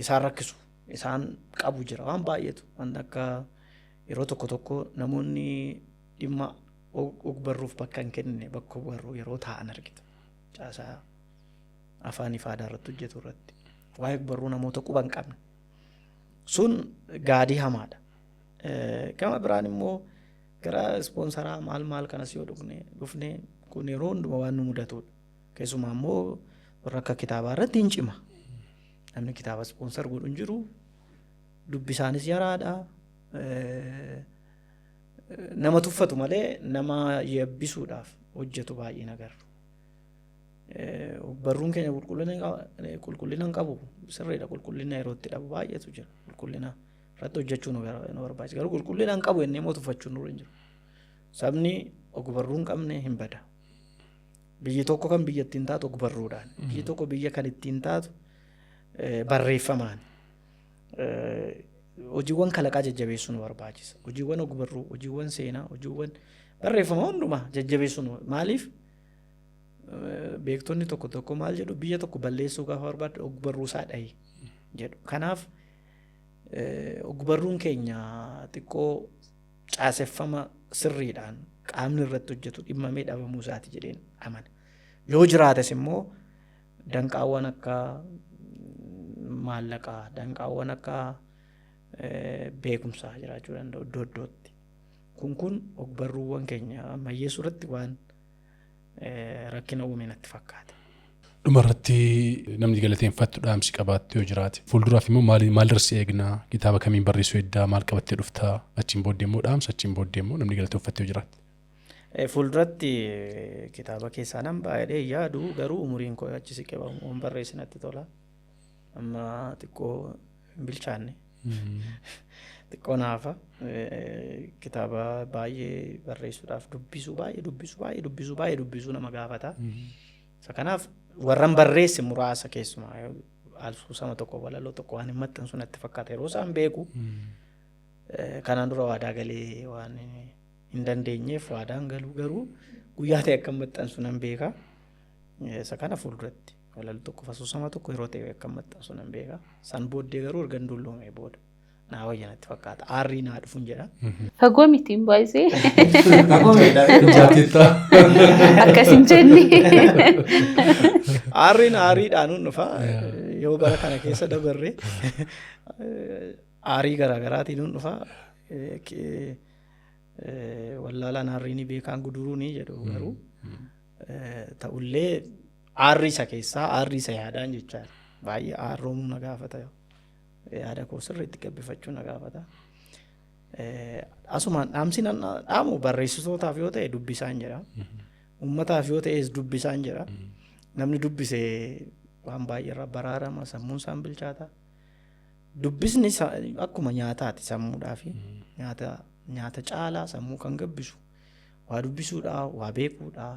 isaan rakkisu, isaan qabu jira, waan baay'eetu. Wanta akka yeroo tokko tokko namoonni dhimma ogbarruuf bakka hin kennine bakka ogbarruu yeroo taa'an argita. Caasaa afaanii fi aadaa irratti hojjetu irratti. Waa'ee ogbarruu namoota quba hin qabne. Sun gaadii hamaadha. Gama biraan immoo gara sponsor maal maal kanas yoo dhufne, kun yeroo hundumaa waan nu mudatudha. Keessumaa immoo warra akka kitaabaa irratti hin cima. Namni kitaaba sponsor godhu hin jiru. Dubbisaanis yaraadha. Nama tuffatu malee nama yabbisuudhaaf hojjetu baay'een agarru. Barruun keenya qulqullina hin qabu, sirriidha, qulqullina yeroo itti dhabu baay'eetu jira. Qulqullina irratti hojjechuu nu barbaachisa. Garuu qulqullina hin qabu jennee immoo tuffachuun nurra hin jiru. Sabni ogbarruu hin qabne hin bada. Biyyi tokko kan biyya ittiin taatu ogbarruudhaan. Biyyi tokko biyya kan ittiin taatu barreeffamaan. Hojiiwwan kalaqaa jajjabeessuu nu barbaachisa. Hojiiwwan ogbarruu, hojiiwwan seenaa, hojiiwwan barreeffama hundumaa jajjabeessuu nu. Maaliif, beektonni tokko tokko maal jedhu? Biyya tokko balleessuu gaafa barbaaddu ogbarruu isaa dhahi jedhu. Kanaaf ogbarruun keenya xiqqoo caaseffama sirriidhaan qaamni irratti hojjetu dhimmamee dhabamuu isaati jedheen amana. Yoo jiraates immoo danqaawwan akka maallaqaa, danqaawwan akka beekumsaa jiraachuu danda'u iddoo iddootti. Kun ogbarruuwwan keenya ammayyeessuu irratti waan rakkina uume natti fakkaata. Dhumarratti namni galateeffattu, dhaamsi qabaattu yoo jiraate, fuulduraaf immoo maalirra si eegnaa, kitaaba kamiin barreessuu eddaa, maal qabattee dhuftaa, achiin booddee immoo dhaamsa, achiin booddee immoo namni galateeffatte yoo jiraate. Fuulduratti kitaaba keessaa nan baay'ee yaadu, garuu umuriin koo achi siqee waan barreessi natti tola. Amma xiqqoo hin bilchaanne. Xiqqoo naafa. Kitaaba baay'ee barreessuudhaaf dubbisuu baay'ee, dubbisuu baay'ee, dubbisuu baay'ee, dubbisuu nama gaafata. Isa kanaaf warran barreesse muraasa, keessumaa alsuusama tokko, walaloo tokko waan hin maxxansu natti fakkaata yeroo isaan beeku. Kanaan dura waadaa galee waan hin dandeenyeef waadaan galuu, garuu guyyaa ta'e akka maxxansu nan beeka. Isa kana fuulduratti walaloo tokko, asoosama tokko yeroo ta'e akka maxxansu nan beeka. San booddee garuu erga hin dulloomee booda naa wayya natti fakkaata. Aarrii naa dhufuun jedha. Fagoo miti baay'isee. Jaatetta. Akkas hin jenne. Aarriin aariidhaan dhufa. Yoo bara kana keessa dabarre aarii garaagaraatiin dhufa. Wallaalaan aarriin beekaan guduruuni jedhu, garuu ta'ullee aarrii isa keessaa, aarrii isa yaadaan jechaadha. Baay'ee aarroomuu na gaafata. Yaada koo sirriitti gabbifachuu na gaafata. Asumaan dhaamsi nan dhaamu barreessitootaaf yoo ta'e dubbisaan jedha. Uummataaf yoo ta'es dubbisaan jedha. Namni dubbise waan baay'ee irraa baraarama, sammuun isaan bilchaata. Dubbisni akkuma nyaataati sammuudhaafi. Nyaata caalaa sammuu kan gabbisu waa dubbisuudha, waa beekuudha,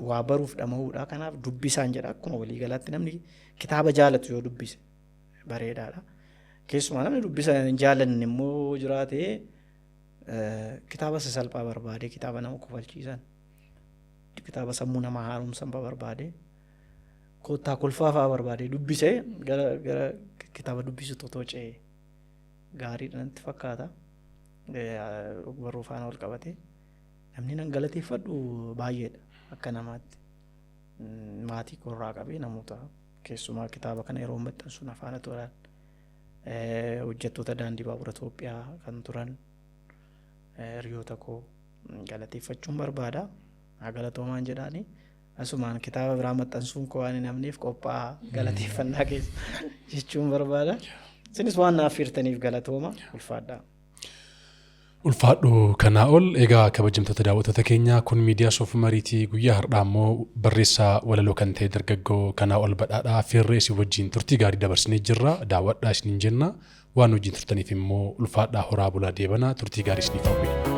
waa baruuf dhama'uudha. Kanaaf dubbisaan jedha. Akkuma waliigalaatti namni kitaaba jaalatu yoo dubbise bareedaadha. Keessumaa namni dubbisa hin jaalanne immoo jiraate, kitaaba sasalphaa barbaade, kitaaba nama kofalchiisan, kitaaba sammuu namaa haaromsan barbaade, kottaa kolfaa fa'aa barbaade dubbise, gara kitaaba dubbisu totoo ce'e gaariidha natti fakkaata. Barruu faana wal qabate. Namni nan galateeffadhu baay'eedha akka namaatti. Maatii koorraa qabee namoota, keessumaa kitaaba kana yeroo maxxansu na faana turan, hojjettoota daandii baabura Itoophiyaa kan turan, hiriyoota koo galateeffachuun barbaada. Haa galatoomaan jedhaani. Asumaan kitaaba biraa maxxansuun koo waan hin hafneef qophaa'aa galateeffannaa keessa jechuun barbaada. Isinis waan naaf firtaniif galatooma, ulfaadhaa. Ulfaadhu kanaa ol. Egaa kabajamtoota daawwattoota keenya, kun miidiyaa Soof Umariitii. Guyyaa har'aa immoo barreessaa walaloo kan ta'e dargaggoo kanaa ol Badhaadhaa affeerree isin wajjin turtii gaarii dabarsinee jirra. Daawwadhaa isiniin jenna. Waan wajjin turtaniif immoo ulfaadhaa, horaa bulaa, deebanaa, turtii gaarii isiniif hawwina.